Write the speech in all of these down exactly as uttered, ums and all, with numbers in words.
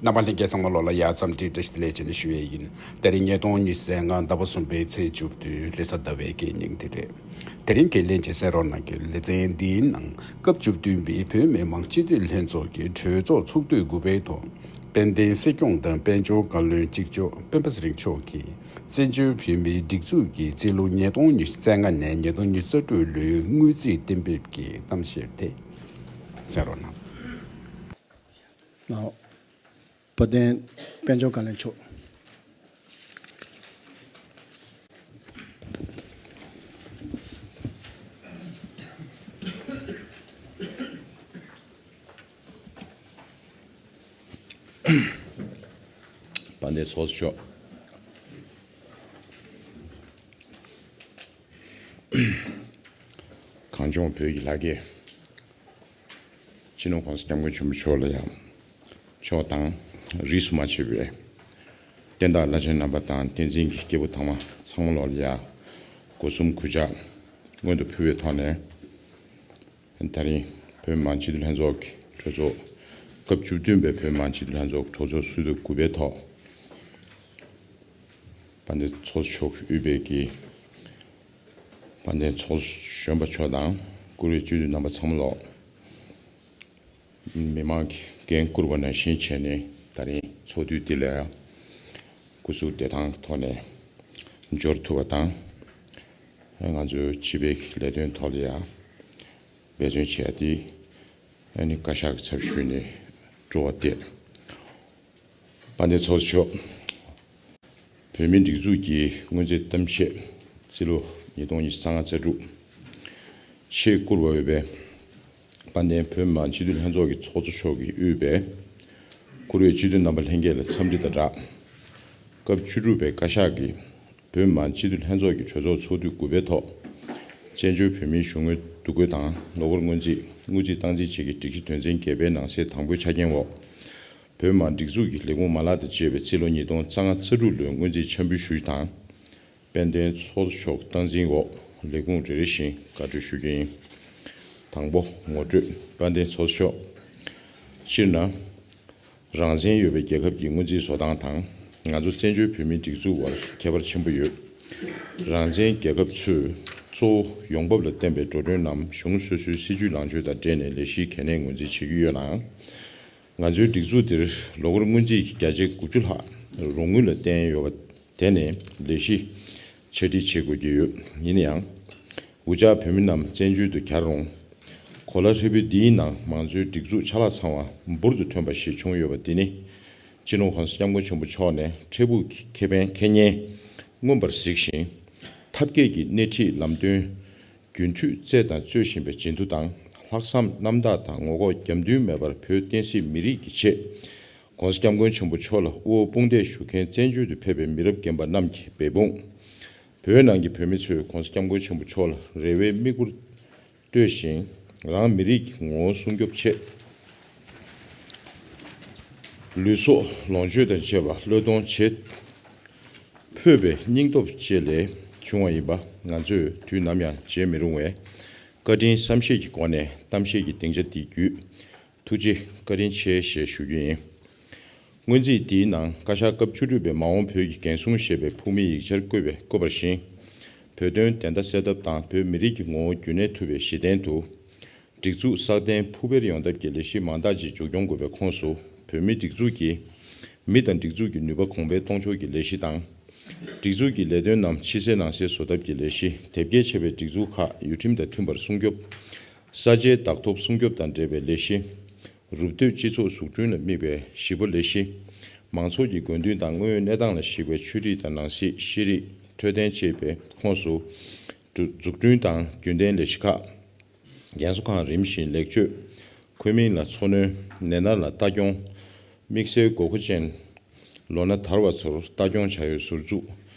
རྣམ་པ་ལྷན་རྒྱས་ཚང་མ་ལོགས་ལ་ཡ་མཚམས་སྒྲིག་བཀྲ་ཤིས་བདེ་ལེགས་བྱས་ནས་ཞུ་ཡས་ཡིན། དེ་རིང་ཉིས་སྟོང་ཉི་ཤུ་རྩ་ལྔ་ཟླ་བ་གསུམ་པའི་ཚེས་བཅུ་བདུན་ལྷ་ས་ཟླ་བའི་དགེ་ཉིན་དེ་རེད། དེ་རིང་གི་ལྷན་རྒྱས་གསན་རོགས་གནང་གི་ལེ་ཚན་འདིའི་ནང་སྐབས་བཅུ་བདུན་པའི་བོད་མི་མང་སྤྱི་འཐུས་ལྷན་ཚོགས་ཀྱི་གྲོས་ཚོགས་ཚོགས་དུས་དགུ་པའི་ཐོག་དཔལ་ལྡན་སྲིད་སྐྱོང་དང་དཔལ་འབྱོར་བཀའ་བློན་གཅིག་ལྕོགས་སྤེན་པ་ཚེ་རིང་མཆོག་གིས་བཙན་བྱོལ་བོད་མིའི་སྒྲིག་འཛུགས་ཀྱི་རྩིས་ལོ་ཉིས་སྟོང་ཉི་ཤུ་རྩ་ལྔ་ནས་ཉིས་སྟོང་ཉི་ཤུ་རྩ་དྲུག་ལོའི་སྔོན་རྩིས་གཏན་འབེབས་ཀྱི་གཏམ་བཤད་དེ་གསན་རོགས་གནང་། ལགས། དཔལ་ལྡན་དཔལ་འབྱོར་བཀའ་བློན་མཆོག་དཔལ་ལྡན་ཚོགས་གཙོ་མཆོག་གངས་ལྗོངས་བོད་ཀྱི་ལྷ་སྐལ། སྤྱི་ནོར་༸གོང་ས་༸སྐྱབས་མགོན་ཆེན་པོ་མཆོག་ལ་ཡང་། མཆོག་དང་། རིས་སུ་མ་ཆད་པའི་བསྟན་བདག་བླ་ཆེན་རྣམ་པ་དང་། བསྟན་འཛིན་གྱི་སྐྱེས་བུ་དམ་པ་ཚང་མ་ལོགས་ལ་ཡང་། སྒོ་གསུམ་གུས་ཕྱག་སྔོན་དུ་ཕུལ་བའི་ཐོག་ནས། ད་རིང་བོད་མི་མང་སྤྱི་འཐུས་ལྷན་ཚོགས་ཀྱི་གྲོས་ཚོགས། སྐབས་བཅུ་བདུན་པའི་བོད་མི་མང་སྤྱི་འཐུས་ལྷན་ཚོགས་གྲོས་ཚོགས་ཚོགས་དུས་དགུ་པའི་ཐོག་དཔལ་ལྡན་ཚོགས་གཙོ་མཆོག་གིས་དབུས་པའི་གི་དཔལ་ལྡན་ཚོགས་གཞོན་པ་མཆོག་དང་བཀུར་འོས་སྤྱི་འཐུས་རྣམ་པ་ཚང་མ་ལོག་མི་མང་གིས་འགན་བསྐུར་བ་ནང་བཞིན་བྱས་ནས་ད་རིང་ཚོགས་དུས་འདི་ལ་སྐུ་གཟུགས་བདེ་ཐང་གི་ཐོག་ནས་འབྱོར་ཐུབ་པ་དང་། ང་ཚོའི་སྤྱི་པའི་ལས་དོན་ཐོག་ལ་ཡང་འབད་བརྩོན་བྱས་ཏེ་ཨ་ནི་བཀའ་ཤག་གི་ཚབ་ཞུས་ནས་སྤྲོ་བ་བརྟས། དཔལ་ལྡན་ཚོགས་གཙོ་མཆོག་བོད་མིའི་སྒྲིག་འཛུགས་ཀྱི་སྔོན་རྩིས་གཏམ་བཤད་རྩིས་ལོ་ཉིས་སྟོང་ཉི་ཤུ་རྩ་ལྔ་རྩ་དྲུག་ཆེད་བསྐུར་བ་འོས་པའི་དཔལ་ལྡན་བོད་མི་མང་སྤྱི་འཐུས་ལྷན་ཚོགས་ཀྱི་ཚོགས་གཙོ་མཆོག་གིས་དབུས་པའི་བཀུར་འོས་སྤྱི་འཐུས་རྣམ་པ་ལྷན་རྒྱས་ལ་འཚམས་འདྲི་དང་སྦྲགས། སྐབས་བཅུ་དྲུག་པའི་བཀའ་ཤག་གིས་བོད་མི་མང་སྤྱི་འཐུས་ལྷན་ཚོགས་ཀྱི་གྲོས་ཚོགས་ཚོགས་དུས་དགུ་པའི་ཐོག་བཙན་བྱོལ་བོད་མིའི་གཞུང་དངུལ་བསྡུ་དགོས་དང་ལོ་འཁོར་སྔོན་རྩིས་སྔོན་རྩིས་སྟངས་འཛིན་བཅས་ཀྱི་སྒྲིག་གཞི་དོན་ཚན་བརྒྱད་པའི་ནང་གསེས་དང་པོའི་ཆ་རྐྱེན་འོག་བོད་མི་མང་སྒྲིག་འཛུགས་ཀྱི་ལས་ཁུངས་མ་ལག་དང་བཅས་པའི་རྩིས་ལོ་ཉིས་སྟོང་རྩ་ལྔ་རྩ་དྲུག་ལོའི་སྔོན་རྩིས་འཆར་འབུལ་ཞུ་རྒྱུ་དང་། དཔལ་ལྡན་ཚོགས་གཙོ་མཆོག་སྟངས་འཛིན་འོག་ལས་ཁུངས་རེ་རེ་བཞིན་བཀའ་འཁྲོལ་ཞུ་རྒྱུ་ཡིན། དང་པོ། ངོ་སྤྲོད། དཔལ་ལྡན་ཚོགས་གཙོ་མཆོག་སྤྱིར་ན། རང་བཙན་ཡོད་པའི་རྒྱལ་ཁབ་ཀྱི་སྔོན་རྩིས་བཟོ་སྟངས་དང་ང་ཚོ་བཙན་བྱོལ་བོད་མིའི་སྒྲིག་འཛུགས་བར་ཁྱད་པར་ཆེན་པོ་ཡོད། རང་བཙན་རྒྱལ་ཁབ་ཚོས་གཙོ་བོ་ཡོང་འབབ་ལ་བརྟེན་པའི་འགྲོ་གྲོན་ནམ་གཞུང་སོ་སོའི་སྲིད་ཇུས་ལངས་ཕྱོགས་དང་འབྲེལ་ནས་ལས་གཞིའི་གལ་གནད་ངོས་འཛིན་བྱེད་ཀྱི་ཡོད་ནའང་། ང་ཚོའི་སྒྲིག་འཛུགས་འདིར་ལོ་འཁོར་སྔོན་རྩིས་ཀྱི་བརྒྱ་ཆའི་དགུ་བཅུ་ལྷག་རོགས་དངུལ་ལ་བརྟེན་ཡོད་པ་དེ་ནི་ལས་གཞི་ཆ་སྒྲིག་བྱེད་དགོས་ཀྱི་ཡོད། ཡིན་ན་ཡང་། འུ་ཅག་བོད་མི་རྣམས་བཙན་བྱོལ་དུ་གྱར་རུང་། གོ་ལ་ཧྲིལ་པོ་འདིའི་ནང་མང་གཙོའི་སྒྲིག་འཛུགས་ཆ་ལག་ཚང་བ་འབུར་དུ་ཐོན་པ་ཞིག་བྱུང་ཡོད་པ་འདི་ནི། སྤྱི་ནོར་༸གོང་ས་༸སྐྱབས་མགོན་ཆེན་པོ་མཆོག་ནས་འཕྲལ་ཕུགས་ཀྱི་ཁེ་ཕན་ཁེ་གཉེར་མངོན་པར་གཟིགས་ཤིང་། ཐབས་མཁས་ཀྱི་སྣེ་ཁྲིད་ལམ་སྟོན་རྒྱུན་མཐུད་བསྩལ་དང་སྩོལ་བཞིན་པའི་བྱེད་འདུ་དང་། ལྷག་བསམ་རྣམ་དག་དང་ངོ་ལྐོག་རྒྱབ་མདུན་མེད་པར་བོད་བསྟན་སྲིད་མི་རིགས་ཀྱི་ཆེད། ༸གོང་ས་༸སྐྱབས་མགོན་ཆེན་པོ་མཆོག་ལ་དབུ་འོག་དཔུང་འདེགས་ཞུ་མཁན་བཙན་བྱོལ་དུ་ཕེབས་པའི་མི་རབས་རྒན་པ་རྣམས་ཀྱི་འབད་འབུངས། བོད་ནང་གི་བོད་མི་ཚོས་༸གོང་ས་༸སྐྱབས་མགོན་ཆེན་པོ་མཆོག་ལ་རེ་བའི་མིག་དཔེར་ལྟོས་ཤིང་། རང་མི་རིགས་ཀྱི་ངོ་བོ་སྲུང་སྐྱོབ་ཆེད། ལུས་སྲོག་ལོངས་སྤྱོད་དང་བཅས་པ་བློས་གཏོང་བྱེད་ཕོད་པའི་སྙིང་སྟོབས་བཅས་ལས་བྱུང་བ་ཡིན་པ་ང་ཚོས་དུས་ནམ་ཡང་བརྗེད་མི་རུང་བས། བཀའ་དྲིན་བསམ་ཤེས་ཀྱི་སྒོ་ནས་གཏམ་བཤད་ཀྱི་སྡིངས་ཆ་འདི་བརྒྱུད། ཐུགས་རྗེ་བཀའ་དྲིན་ཆེ་ཞེས་ཞུ་རྒྱུ་ཡིན། སྔོན་རྩིས་འདིའི་ནང་བཀའ་ཤག་སྐབས་བཅུ་དྲུག་པའི་མ་འོངས་བོད་ཀྱི་འགན་སྲུང་ཞེས་པའི་ཕུགས་དམིགས་ཡིག་ཆར་བཀོད་པའི་བཀོད་པར་བཞིན། བོད་དོན་བདེན་མཐའ་གསལ་ཐབས་དང་བོད་མི་རིགས་ཀྱི་ངོ་བོ་རྒྱུན་གནས་ཐུབ་པའི་གཞི་རྟེན་དུ། སྒྲིག་འཛུགས་སྲ་བརྟན་ཕུགས་འཕེར་ཡོང་ཐབས་ཀྱི་ལས་གཞི་མང་དག་ཅིག་མཇུག་སྐྱོང་དགོས་པའི་ཁོངས་སུ། བོད་མིའི་སྒྲིག་འཛུགས་ཀྱི་མི་དང་སྒྲིག་འཛུགས་ཀྱི་ནུས་པ་གོང་འཕེལ་གཏོང་ཕྱོགས་ཀྱི་ལས་གཞི་དང་། སྒྲིག་འཛུགས་ཀྱི་ལས་དོན་རྣམས་ཕྱི་གསལ་ནང་གསལ་བཟོ་ཐབས་ཀྱི་ལས་གཞི། དེབ་སྐྱེལ་བྱས་པའི་སྒྲིག་འཛུགས་ཁག་ཡུལ་ཁྲིམས་དང་མཐུན་པར་སྲུང་སྐྱོབ། ས་ཆའི་བདག་ཐོབ་སྲུང་སྐྱོབ་དང་འབྲེལ་བའི་ལས་གཞི། རུབ་སྟོད་སྤྱི་ཚོགས་འཛུགས་སྐྲུན་ལ་དམིགས་པའི་གཞིས་སྤོ་ལས་གཞི། མང་ཚོགས་ཀྱི་དགོས་འདུན་དང་དངོས་ཡོད་གནས་སྟངས་ལ་གཞིགས་པའི་ཆོས་རིག་དང་ནང་སྲིད། ཤེས་རིག། འཕྲོད་བསྟེན་བཅས་པའི་ཁོངས་སུ། འཛུགས་སྐྲུན་དང་རྒྱུན་གཏན་ལས་གཞི་ཁག་རྒན་གསོ་ཁང་རིམ་བཞིན་ལེགས་བཅོས། འཁོས་དམིགས་ལ་འཚོ་སྣོན། ནད་མནར་ལ་ལྟ་སྐྱོང་། དམིགས་བསལ་དགོས་མཁོ་ཅན། ལོ་ན་དར་བ་ཚོར་ལྟ་སྐྱོང་བྱ་ཡུལ་ཟུར་འཛུགས།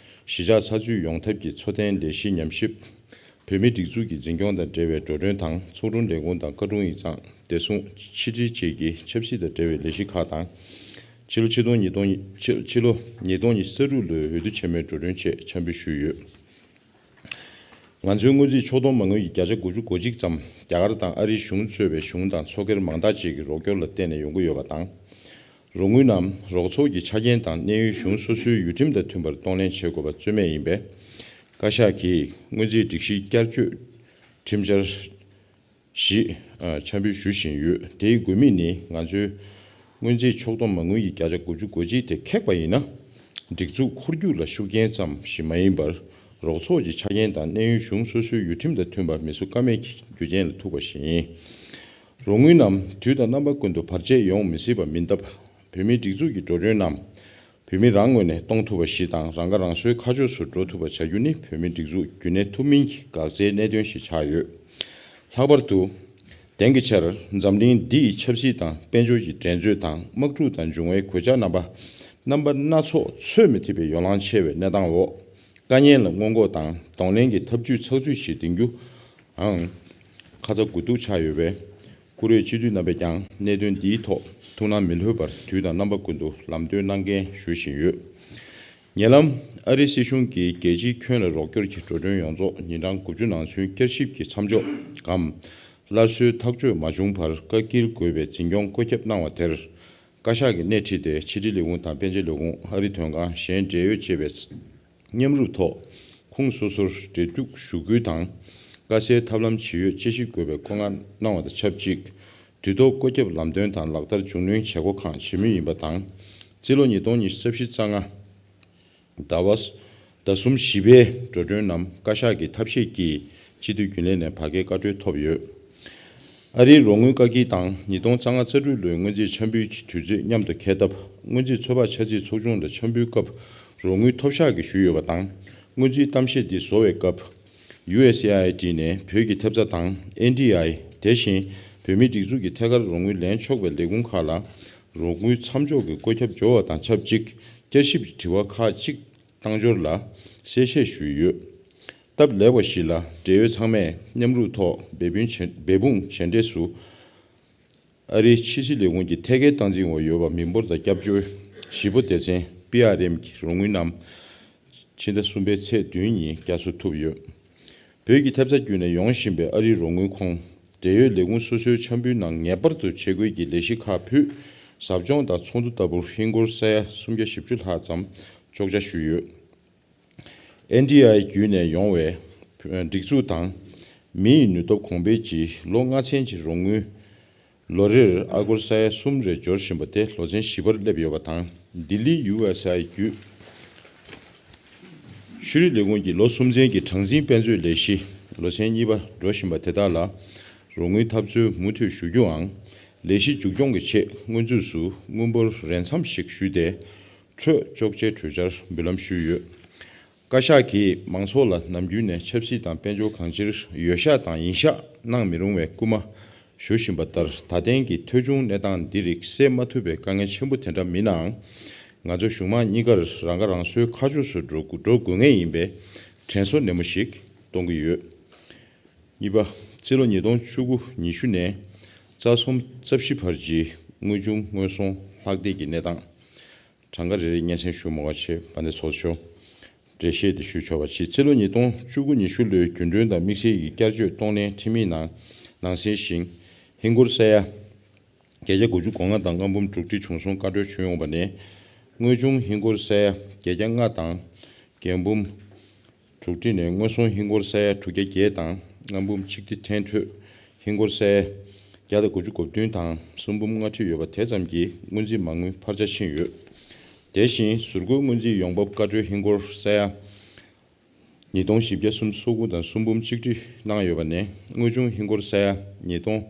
གཞིས་ཆགས་ཚགས་ཚུད་ཡོང་ཐབས་ཀྱི་འཚོ་རྟེན་ལས་གཞི་ཉམས་ཞིབ། བོད་མིའི་སྒྲིག་འཛུགས་ཀྱི་འཛིན་སྐྱོང་དང་འབྲེལ་བའི་འགྲོ་གྲོན་དང་ཚོགས་དྲུང་ལས་ཁུངས་དང་བཀའ་དྲུང་ཡིག་ཚང་། བདེ་སྲུང་། ཕྱི་དྲིལ་བཅས་ཀྱི་ཆབ་སྲིད་དང་འབྲེལ་བའི་ལས་གཞི་ཁག་དང་། ཕྱི་ལོ་ཆིག་སྟོང་ཉིས་སྟོང་ཕྱི་ཕྱི་ལོ་ཉིས་སྟོང་ཉི་ཤུ་རྩ་དྲུག་ལོའི་འོས་བསྡུ་ཆེན་མོའི་འགྲོ་གྲོན་ཆེད་འཆར་འབུལ་ཞུས་ཡོད། ང་ཚོའི་སྔོན་རྩིས་ཕྱོགས་བསྡོམས་མ་དངུལ་གྱི་བརྒྱ་ཆ་དགུ་བཅུ་གོ་གཅིག་ཙམ་རྒྱ་གར་དང་ཨ་རིའི་གཞུང་གཙོས་པའི་གཞུང་དང་ཚོགས་སྒེར་མང་དག་ཅིག་གི་རོགས་སྐྱོར་ལ་བརྟེན་ནས་ཡོང་གི་ཡོད་པ་དང་། རོགས་དངུལ་རྣམས་རོགས་ཚོགས་ཀྱི་ཆ་རྐྱེན་དང་གནས་ཡུལ་གཞུང་སོ་སོའི་ཡུལ་ཁྲིམས་དང་མཐུན་པར་གཏོང་ལེན་བྱེད་དགོས་པ་རྩོད་མེད་ཡིན་པས། བཀའ་ཤག་གིས་སྔོན་རྩིས་སྒྲིག་གཞི་བསྐྱར་བཅོས་ཁྲིམས་འཆར་བཞི་ཨ་འཆར་འབུལ་ཞུ་བཞིན་ཡོད། དེའི་དགོས་དམིགས་ནི། ང་ཚོའི་སྔོན་རྩིས་ཕྱོགས་བསྡོམས་མ་དངུལ་གྱི་བརྒྱ་ཆ་དགུ་བཅུ་གོ་གཅིག་དེ་ཁེགས་པ་ཡིན་ན། སྒྲིག་འཛུགས་འཁོར་རྒྱུག་ལ་ཤུགས་རྐྱེན་ཙམ་ཞིག་མ་ཡིན་པར། རོགས་ཚོགས་ཀྱི་ཆ་རྐྱེན་དང་གནས་ཡུལ་གཞུང་སོ་སོའི་ཡུལ་ཁྲིམས་དང་མཐུན་པ་མི་བཟོ་ཀ་མེད་ཀྱི་རྒྱུ་རྐྱེན་ལ་ཐུག་པ་ཞིག་ཡིན། རོགས་དངུལ་རྣམས་དུས་དང་རྣམ་པ་ཀུན་ཏུ་བར་ཆད་ཡོང་མི་སྲིད་པ་མིན་སྟབས། བོད་མིའི་སྒྲིག་འཛུགས་ཀྱི་འགྲོ་གྲོན་རྣམས་བོད་མི་རང་ངོས་ནས་གཏོང་ཐུབ་པ་ཞིག་དང་། རང་ཁ་རང་གསོའི་ཁ་ཕྱོགས་སུ་འགྲོ་ཐུབ་པ་བྱ་རྒྱུ་ནི་བོད་མིའི་སྒྲིག་འཛུགས་རྒྱུན་གནས་ཐུབ་མིན་གྱི་འགག་རྩའི་གནད་དོན་ཞིག་ཆགས་ཡོད། ལྷག་པར་དུ། དེང་གི་ཆར་འཛམ་གླིང་འདི་ཡི་ཆབ་སྲིད་དང་དཔལ་འབྱོར་གྱི་འགྲན་རྩོད་དང་། དམག་འཁྲུག་དང་འབྱུང་བའི་གོད་ཆག་རྣམ་པ་རྣམ་པ་སྣ་ཚོགས་ཚོད་མི་ཐིག་པའི་ཡོ་ལང་ཆེ་བའི་གནས་སྟངས་འོག་དཀའ་ཉེན་ལ་སྔོན་འགོག་དང་གདོང་ལེན་གྱི་ཐབས་ཇུས་ཚགས་ཚུད་ཞིག་འདིང་རྒྱུའང་ཁ་ཚ་དགོས་གཏུགས་ཆགས་ཡོད་པས། བཀུར་འོས་སྤྱི་འཐུས་རྣམ་པས་ཀྱང་གནད་དོན་འདིའི་ཐོག་ཐུགས་སྣང་མི་ལྷོད་པར་དུས་དང་རྣམ་པ་ཀུན་ཏུ་ལམ་སྟོན་གནང་གལ་ཞུ་བཞིན་ཡོད། ཉེ་ལམ་ཨ་རིའི་སྲིད་གཞུང་གིས་རྒྱལ་སྤྱིའི་ཁྱོན་ལ་རོགས་སྐྱོར་གྱི་འགྲོ་གྲོན་ཡོངས་རྫོགས་ཉིན་གྲངས་དགུ་བཅུ་ནང་ཚུན་བསྐྱར་ཞིབ་ཀྱི་མཚམས་འཇོག་གམ་སླར་གསོའི་ཐག་གཅོད་མ་བྱུང་བར་བཀག་སྐྱིལ་དགོས་པའི་འཛིན་སྐྱོང་བཀོད་ཁྱབ་གནང་བ་དེར། བཀའ་ཤག་གིས་སྣེ་ཁྲིད་དེ་ཕྱི་དྲིལ་ལས་ཁུངས་དང་དཔལ་འབྱོར་ལས་ཁུངས། ཨ་རིའི་དོན་ཁང་། གཞན་འབྲེལ་ཡོད་བཅས་པའི་མཉམ་རུབ་ཐོག་ཁོངས་སོ་སོར་འབྲེལ་གཏུག་ཞུ་སྐུལ་དང་། དཀའ་སེལ་ཐབས་ལམ་ཇི་ཡོད་དཔྱད་ཞིབ་དགོས་པའི་བཀོད་མངགས་གནང་བ་དང་ཆབས་ཅིག་དུས་ཐོག་བཀོད་ཁྱབ་ལམ་སྟོན་དང་ལག་བསྟར་བྱུང་ནུས་བྱེད་སྒོ་ཁག་ཇི་མོ་ཡིན་པ་དང་། རྩིས་ལོ་ཉིས་སྟོང་ཉི་ཤུ་རྩ་བཞི་རྩ་ལྔ་ཟླ་བ་ཟླ་གསུམ་བཞི་པའི་འགྲོ་གྲོན་རྣམས་བཀའ་ཤག་གི་ཐབས་ཤེས་ཀྱིས་སྤྱི་འཐུས་རྒྱུན་ལས་ནས་ཕར་སྐྱེལ་བཀའ་འཁྲོལ་ཐོབ་ཡོད། ཨ་རིའི་རོགས་དངུལ་བཀག་སྐྱིལ་དང་ཉིས་སྟོང་རྩ་ལྔ་རྩ་དྲུག་ལོའི་སྔོན་རྩིས་འཆར་འབུལ་གྱི་དུས་ཚོད་མཉམ་དུ་འཁེལ་སྟབས། སྔོན་རྩིས་ཚོད་དཔག་འཆར་རྩིས་ཚོགས་ཆུང་ལ་འཆར་འབུལ་སྐབས་རོགས་དངུལ་ཐོབ་ཤག་གིས་ཞུས་ཡོད་པ་དང་། སྔོན་རྩིས་གཏམ་བཤད་འདི་བཟོ་བའི་སྐབས། ཡུ་ཨེ་སི་ཨེ་ཨའི་ཌི་ནས་བོད་ཀྱི་ཐེབས་རྩ་དང་། ཨེན་ཌི་ཨའི། དེ་བཞིན་བོད་མིའི་སྒྲིག་འཛུགས་ཀྱི་ཐད་ཀར་རོགས་དངུལ་ལེན་ཆོག་པའི་ལས་ཁུངས་ཁག་ལ་རོགས་དངུལ་མཚམས་འཇོག་གི་བཀོད་ཁྱབ་འབྱོར་བ་དང་ཆབས་ཅིག་བསྐྱར་ཞིབ་དྲི་བ་ཁག་ཅིག་བཏང་འབྱོར་ལ་གསལ་བཤད་ཞུས་ཡོད། སྟབས་ལེགས་པ་ཞིག་ལ་འབྲེལ་ཡོད་ཚང་མས་མཉམ་རུབ་ཐོག་འབད་འབུངས་བྱས་འབད་འབུངས་བྱས་འབྲས་སུ། ཨ་རིའི་ཕྱི་སྲིད་ལས་ཁུངས་ཀྱི་ཐད་ཀའི་སྟངས་འཛིན་འོག་ཡོད་པ་མི་འབོར་དང་སྐྱབས་བཅོལ་གཞིས་སྤོ་སྡེ་ཚན་པི་ཨར་ཨེམ་གྱི་རོགས་དངུལ་རྣམས་ཕྱི་ཟླ་གསུམ་པའི་ཚེས་བདུན་ཉིན་བསྐྱར་གསོ་ཐུབ་ཡོད། བོད་ཀྱི་ཐེབས་རྩ་བརྒྱུད་ནས་ཡོང་བཞིན་པའི་ཨ་རིའི་རོགས་དངུལ་ཁོངས། འབྲེལ་ཡོད་ལས་ཁུངས་སོ་སོའི་འཆར་འབུལ་ནང་ངེས་པར་དུ་ཆེད་བསྐོས་ཀྱི་ལས་གཞི་ཁག་ཕུད་ཟབ་སྦྱོང་དང་ཚོགས་འདུ་ལྟ་བུར་ཧིན་སྒོར་ས་ཡ་སུམ་བརྒྱ་བཞི་བཅུ་ལྷག་ཙམ་གཅོག་ཆ་ཞུས་ཡོད། ཨེན་ཌི་ཨའི་བརྒྱུད་ནས་ཡོང་བའི་སྒྲིག་འཛུགས་དང་མི་ཡི་ནུས་སྟོབས་གོང་འཕེལ་གྱི་ལོ་ལྔ་ཚན་གྱི་རོགས་དངུལ། ལོ་རེར་ཨ་སྒོར་ས་ཡ་གསུམ་རེ་འབྱོར་བཞིན་པ་དེ་ལོ་ཚན་བཞི་པར་སླེབས་ཡོད་པ་དང་། ལྡི་ལི་ཡུ་ཨེ་སི་ཨའི་བརྒྱུད་ཕྱི་དྲིལ་ལས་ཁུངས་ཀྱི་ལོ་གསུམ་ཚན་གྱི་གྲངས་འཛིན་དཔེ་མཛོད་ལས་གཞི་ལོ་ཚན་གཉིས་པ་འགྲོ་བཞིན་པ་དེ་དག་ལ་རོགས་དངུལ་ཐབས་འཚོལ་མུ་མཐུད་ཞུ་རྒྱུའང་། ལས་གཞི་མཇུག་སྐྱོང་གི་ཆེད་སྔོན་ཚུད་སུ་དངུལ་འབོར་རན་འཚམ་ཞིག་ཞུས་ཏེ། འཕྲོད་གཅོག་ཆའི་གྲོས་འཆར་འབུལ་ལམ་ཞུས་ཡོད། བཀའ་ཤག་གིས་མང་ཚོགས་ལ་ནམ་རྒྱུན་ནས་ཆབ་སྲིད་དང་དཔལ་འབྱོར་གང་ཅིར་འོས་ཤག་དང་ཡིན་ཤག་གནང་མི་རུང་བའི་སྐུལ་མ་ཞུ་བཞིན་པ་ལྟར། ད་ཐེངས་ཀྱི་ཐོལ་བྱུང་གནས་སྟངས་འདི་རིགས་སེལ་མ་ཐུབ་པའི་དཀའ་ངལ་ཆེན་པོ་དེ་འདྲ་མིན་ནའང་། ང་ཚོ་གཞུང་མང་གཉིས་ཀར་རང་ཁ་རང་གསོའི་ཁ་ཕྱོགས་སུ་འགྲོ་དགོས་འགྲོ་དགོས་ངེས་ཡིན་པའི་དྲན་གསོ་ནན་མོ་ཞིག་གཏོང་གི་ཡོད། གཉིས་པ། རྩིས་ལོ་ཉིས་སྟོང་བཅུ་དགུ་ཉི་ཤུ་ནས་རྩ་གསུམ་རྩ་བཞི་བར་གྱི་དངོས་བྱུང་དངོས་ཟོང་ལྷག་བསྡད་ཀྱི་གནས་སྟངས། གྲངས་ཀ་རེ་རེ་སྙན་སེང་ཞུ་མ་དགོས་པ་བྱས། བ་འདི་ཚོགས་ཆོ་འགྲེལ་བཤད་དེ་ཞུ་ཆོག་པ་བྱས། རྩིས་ལོ་ཉིས་སྟོང་བཅུ་དགུ་ཉི་ཤུ་ལོའི་རྒྱུན་གྲོན་དང་དམིགས་བསལ་གྱི་བསྐྱར་བཅོས་གཏོང་ལེན་ཁྲིམས་ཡིག་ནང་ནང་གསལ་བཞིན་ཧིན་སྒོར་ས་ཡ་བརྒྱད་བརྒྱ་དགུ་བཅུ་གོ་ལྔ་དང་ལྔ་འབུམ་དྲུག་ཁྲི་བྱུང་སོང་བཀའ་འཁྲོལ་བྱུང་ཡོང་བ་ནས། དངོས་བྱུང་ཧིན་སྒོར་ས་ཡ་བརྒྱད་བརྒྱ་ལྔ་དང་བརྒྱད་འབུམ་དྲུག་ཁྲི་ནས་དངོས་ཟོང་ཧིན་སྒོར་ས་ཡ་དྲུག་བརྒྱ་བརྒྱད་དང་ལྔ་འབུམ་ཆིག་ཁྲི་ཐེན་ཐོད་ཧིན་སྒོར་ས་ཡ་བརྒྱ་དང་དགུ་བཅུ་གོ་བདུན་དང་སུམ་འབུམ་ལྔ་ཁྲི་ཡོད་པ་དེ་ཙམ་གྱི་སྔོན་རྩིས་མ་དངུལ་འཕར་ཆ་ཕྱིན་ཡོད། དེ་བཞིན་ཟུར་བཀོལ་སྔོན་རྩིས་ཡོང་འབབ་བཀའ་འཁྲོལ་ཧིན་སྒོར་ས་ཡ་ཉིས་སྟོང་བཞི་བརྒྱ་སུམ་ཅུ་སོ་དགུ་དང་སུམ་འབུམ་གཅིག་ཁྲི་གནང་ཡོད་པ་ནས། དངོས་བྱུང་ཧིན་སྒོར་ས་ཡ་ཉིས་སྟོང་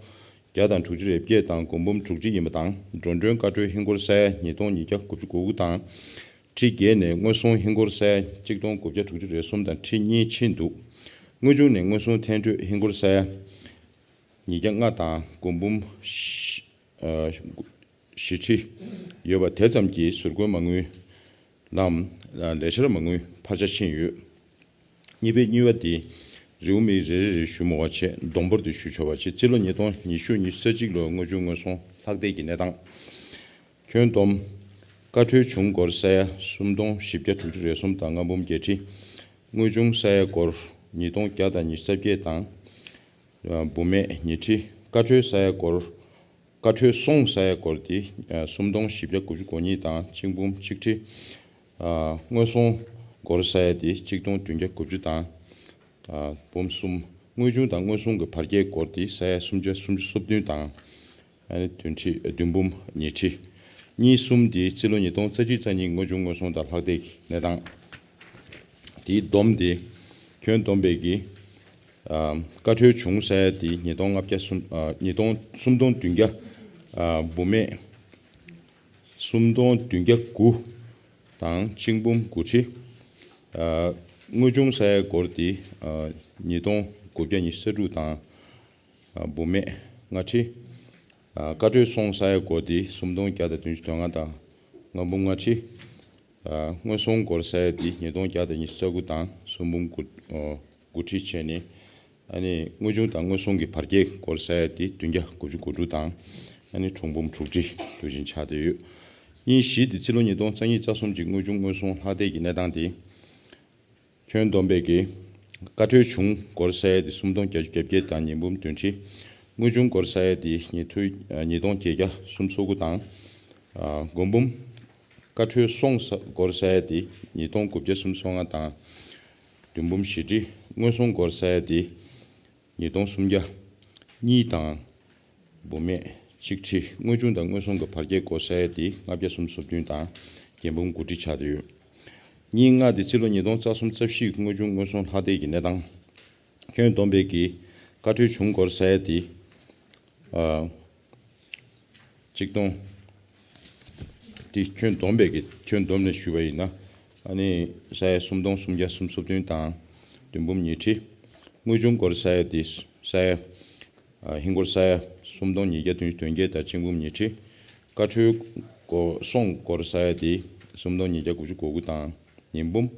བརྒྱ་དང་དྲུག་ཅུ་རེ་བརྒྱད་དང་སྒོར་འབུམ་དྲུག་ཁྲི་ཡིན་པ་དང་། འགྲོ་གྲོན་བཀའ་འཁྲོལ་ཧིན་སྒོར་ས་ཡ་ཉིས་སྟོང་ཉིས་བརྒྱ་དགུ་བཅུ་གོ་དགུ་དང་ཁྲི་བརྒྱད་ནས་དངོས་ཟོང་ཧིན་སྒོར་ས་ཡ་གཅིག་སྟོང་དགུ་བརྒྱ་དྲུག་ཅུ་རེ་གསུམ་དང་ཁྲི་གཉིས་ཕྱིན་འདུག་དངོས་བྱུང་ནས་དངོས་ཟོང་ཐེན་ཐོད་ཧིན་སྒོར་ས་ཡ་ཉིས་བརྒྱ་ལྔ་དང་སྒོར་འབུམ་བཞི་ཨ་བཞི་ཁྲི་ཡོད་པ་དེ་ཙམ་གྱིས་ཟུར་བཀོལ་མ་དངུལ་ལམ་ལས་འཆར་མ་དངུལ་འཕར་ཆ་ཕྱིན་ཡོད། གཉིས་པའི་གཉིས་པ་དེ་རེའུ་མིག་རེ་རེ་རེ་ཞུ་མ་དགོས་པ་བྱས། བསྡོམས་འབོར་དུ་ཞུ་ཆོག་པ་བྱས། རྩིས་ལོ་ཉིས་སྟོང་ཉི་ཤུ་ཉི་ཤུ་རྩ་གཅིག་ལོའི་དངོས་བྱུང་དངོས་ཟོང་ལྷག་བསྡད་ཀྱི་གནས་སྟངས། ཁྱོན་བསྡོམས། བཀའ་འཁྲོལ་བྱུང་སྒོར་ས་ཡ་སུམ་སྟོང་བཞི་བརྒྱ་དྲུག་ཅུ་རེ་གསུམ་དང་ལྔ་འབུམ་བརྒྱད་ཁྲི། དངོས་བྱུང་ས་ཡ་སྒོར་ཉིས་སྟོང་བརྒྱ་དང་ཉི་ཤུ་རྩ་བརྒྱད་དང་འབུམ་མེད་ཉི་ཁྲི། བཀའ་འཁྲོལ་ས་ཡ་སྒོར་ བཀའ་འཁྲོལ་སོང་ཟེར་ཡ་སྒོར་དེ་ཨ་སུམ་སྟོང་བཞི་བརྒྱ་དགུ་བཅུ་གོ་གཉིས་དང་གཅིག་འབུམ་གཅིག་ཁྲི། ཨ་དངོས་སོང་སྒོར་ཟེར་ཡ་དེ་གཅིག་སྟོང་བདུན་བརྒྱ་དགུ་བཅུ་དང་ཨ་འབུམ་གསུམ། དངོས་བྱུང་དང་དངོས་སོང་གི་བར་ཁྱད་སྒོར་དེ་ཟེར་ཡ་སུམ་བརྒྱ་སུམ་ཅུ་སོ་བདུན་དང་ཨ་ནི་བདུན་ཁྲི་བདུན་འབུམ་ཉི་ཁྲི། གཉིས་གསུམ་དེ་རྩིས་ལོ་ཉིས་སྟོང་རྩ་གཅིག་རྩ་གཉིས་དངོས་བྱུང་དངོས་སོང་དང་ལྷག་བསྡད་ཀྱི་གནས་སྟངས། དེའི་བསྡོམས་དེ་ཁྱོན་བསྡོམས་པའི་གི་ཨ་བཀའ་འཁྲོལ་བྱུང་ཟེར་ཡ་དེ་ཉིས་སྟོང་ལྔ་བརྒྱ་སུམ་ཨ་ཉིས་སྟོང་སུམ་སྟོང་བདུན་བརྒྱ་ཨ་འབུམ་མེད་སུམ་སྟོང་བདུན་བརྒྱ་དགུ་དང་གཅིག་འབུམ་དགུ་ཁྲི། ཨ་དངོས་བྱུང་ཟེར་ཡ་སྒོར་དེ་ཨ་ཉིས་སྟོང་དགུ་བརྒྱ་ཉི་ཤུ་རྩ་དྲུག་དང་ཨ་འབུམ་མེད་ལྔ་ཁྲི། ཨ་བཀའ་འཁྲོལ་སོང་ཟེར་ཡ་སྒོར་དེ་སུམ་སྟོང་བརྒྱ་དང་བདུན་ཅུ་དོན་ལྔ་དང་ལྔ་འབུམ་ལྔ་ཁྲི། ཨ་དངོས་སོང་སྒོར་ཟེར་ཡ་དེ་ཉིས་སྟོང་བརྒྱ་དང་ཉི་ཤུ་རྩ་དགུ་དང་སུམ་འབུམ་དགུ་ཨ་དགུ་ཁྲི་བྱས་ནས། ཨ་ནི་དངོས་བྱུང་དང་དངོས་སོང་གི་བར་ཁྱད་སྒོར་ཟེར་ཡ་དེ་བདུན་བརྒྱ་དགུ་བཅུ་གོ་དྲུག་དང་ཨ་ནི་དྲུག་འབུམ་དྲུག་ཁྲི་དུ་ཕྱིན་ཆགས་བསྡད་ཡོད། གཉིས་བཞི་དེ་རྩིས་ལོ་ཉིས་སྟོང་རྩ་གཉིས་རྩ་གསུམ་གྱི་དངོས་བྱུང་དངོས་སོང་ལྷག་བསྡད་ཀྱི་གནས་སྟངས་དེ། ཁྱོན་བསྡོམས་པའི་གི་བཀའ་འཁྲོལ་བྱུང་སྒོར་ཟེར་ཡ་དེ་སུམ་སྟོང་བརྒྱད་ཅུ་གྱ་བརྒྱད་དང་ཉིས་འབུམ་བདུན་ཁྲི། དངོས་བྱུང་སྒོར་ཟེར་ཡ་དེ་ཉིས་ཐུ་ཉིས་སྟོང་བརྒྱད་བརྒྱ་སུམ་ཅུ་སོ་དགུ་དང་། ཨ་མགོ་འབུམ། བཀའ་འཁྲོལ་སོང་ས་སྒོར་ཟེར་ཡ་དེ་ཉིས་སྟོང་དགུ་བརྒྱ་སུམ་ཅུ་སོ་ལྔ་དང་། བདུན་འབུམ་བཞི་ཁྲི། དངོས་སོང་སྒོར་ཟེར་ཡ་དེ་ཉིས་སྟོང་སུམ་བརྒྱ་གཉིས་དང་། འབུམ་མེད་གཅིག་ཁྲི། དངོས་བྱུང་དང་དངོས་སོང་གི་བར་ཁྱད་སྒོར་ཟེར་ཡ་དེ་ལྔ་བརྒྱ་སུམ་ཅུ་སོ་བདུན་དང་རྒྱལ་འབུམ་དགུ་ཁྲི་ཆགས་བསྡད་ཡོད། གཉིས་ལྔ་དེ་རྩིས་ལོ་ཉིས་སྟོང་རྩ་གསུམ་རྩ་བཞི་དངོས་བྱུང་དངོས་སོང་ལྷག་བསྡད་ཀྱི་གནས་སྟངས། ཁྱོན་བསྡོམས་པའི་གི་བཀའ་འཁྲོལ་བྱུང་སྒོར་ཟེར་ཡ་དེ། ཨ། གཅིག་སྟོང་། དེ་ཁྱོན་བསྡོམས་པའི་གི་ཁྱོན་བསྡོམས་ནས་ཞུས་པ་ཡིན་ན། ཨ་ནི་ས་ཡ་སུམ་སྟོང་སུམ་བརྒྱ་སུམ་ཅུ་སོ་བདུན་དང་། བདུན་འབུམ་ཉི་ཁྲི། དངོས་བྱུང་སྒོར་ས་ཡ་དེ་ས་ཡ། ཨ་ཧིན་སྒོར་ས་ཡ་སུམ་སྟོང་ཉིས་བརྒྱ་བདུན་ཅུ་དོན་བརྒྱད་དང་གཅིག་འབུམ་ཉི་ཁྲི། བཀའ་འཁྲོལ་སྒོར་སོང་སྒོར་ས་ཡ་དེ་སུམ་སྟོང་ཉིས་བརྒྱ་དགུ་བཅུ་གོ་དགུ་དང་ཉིས་འབུམ།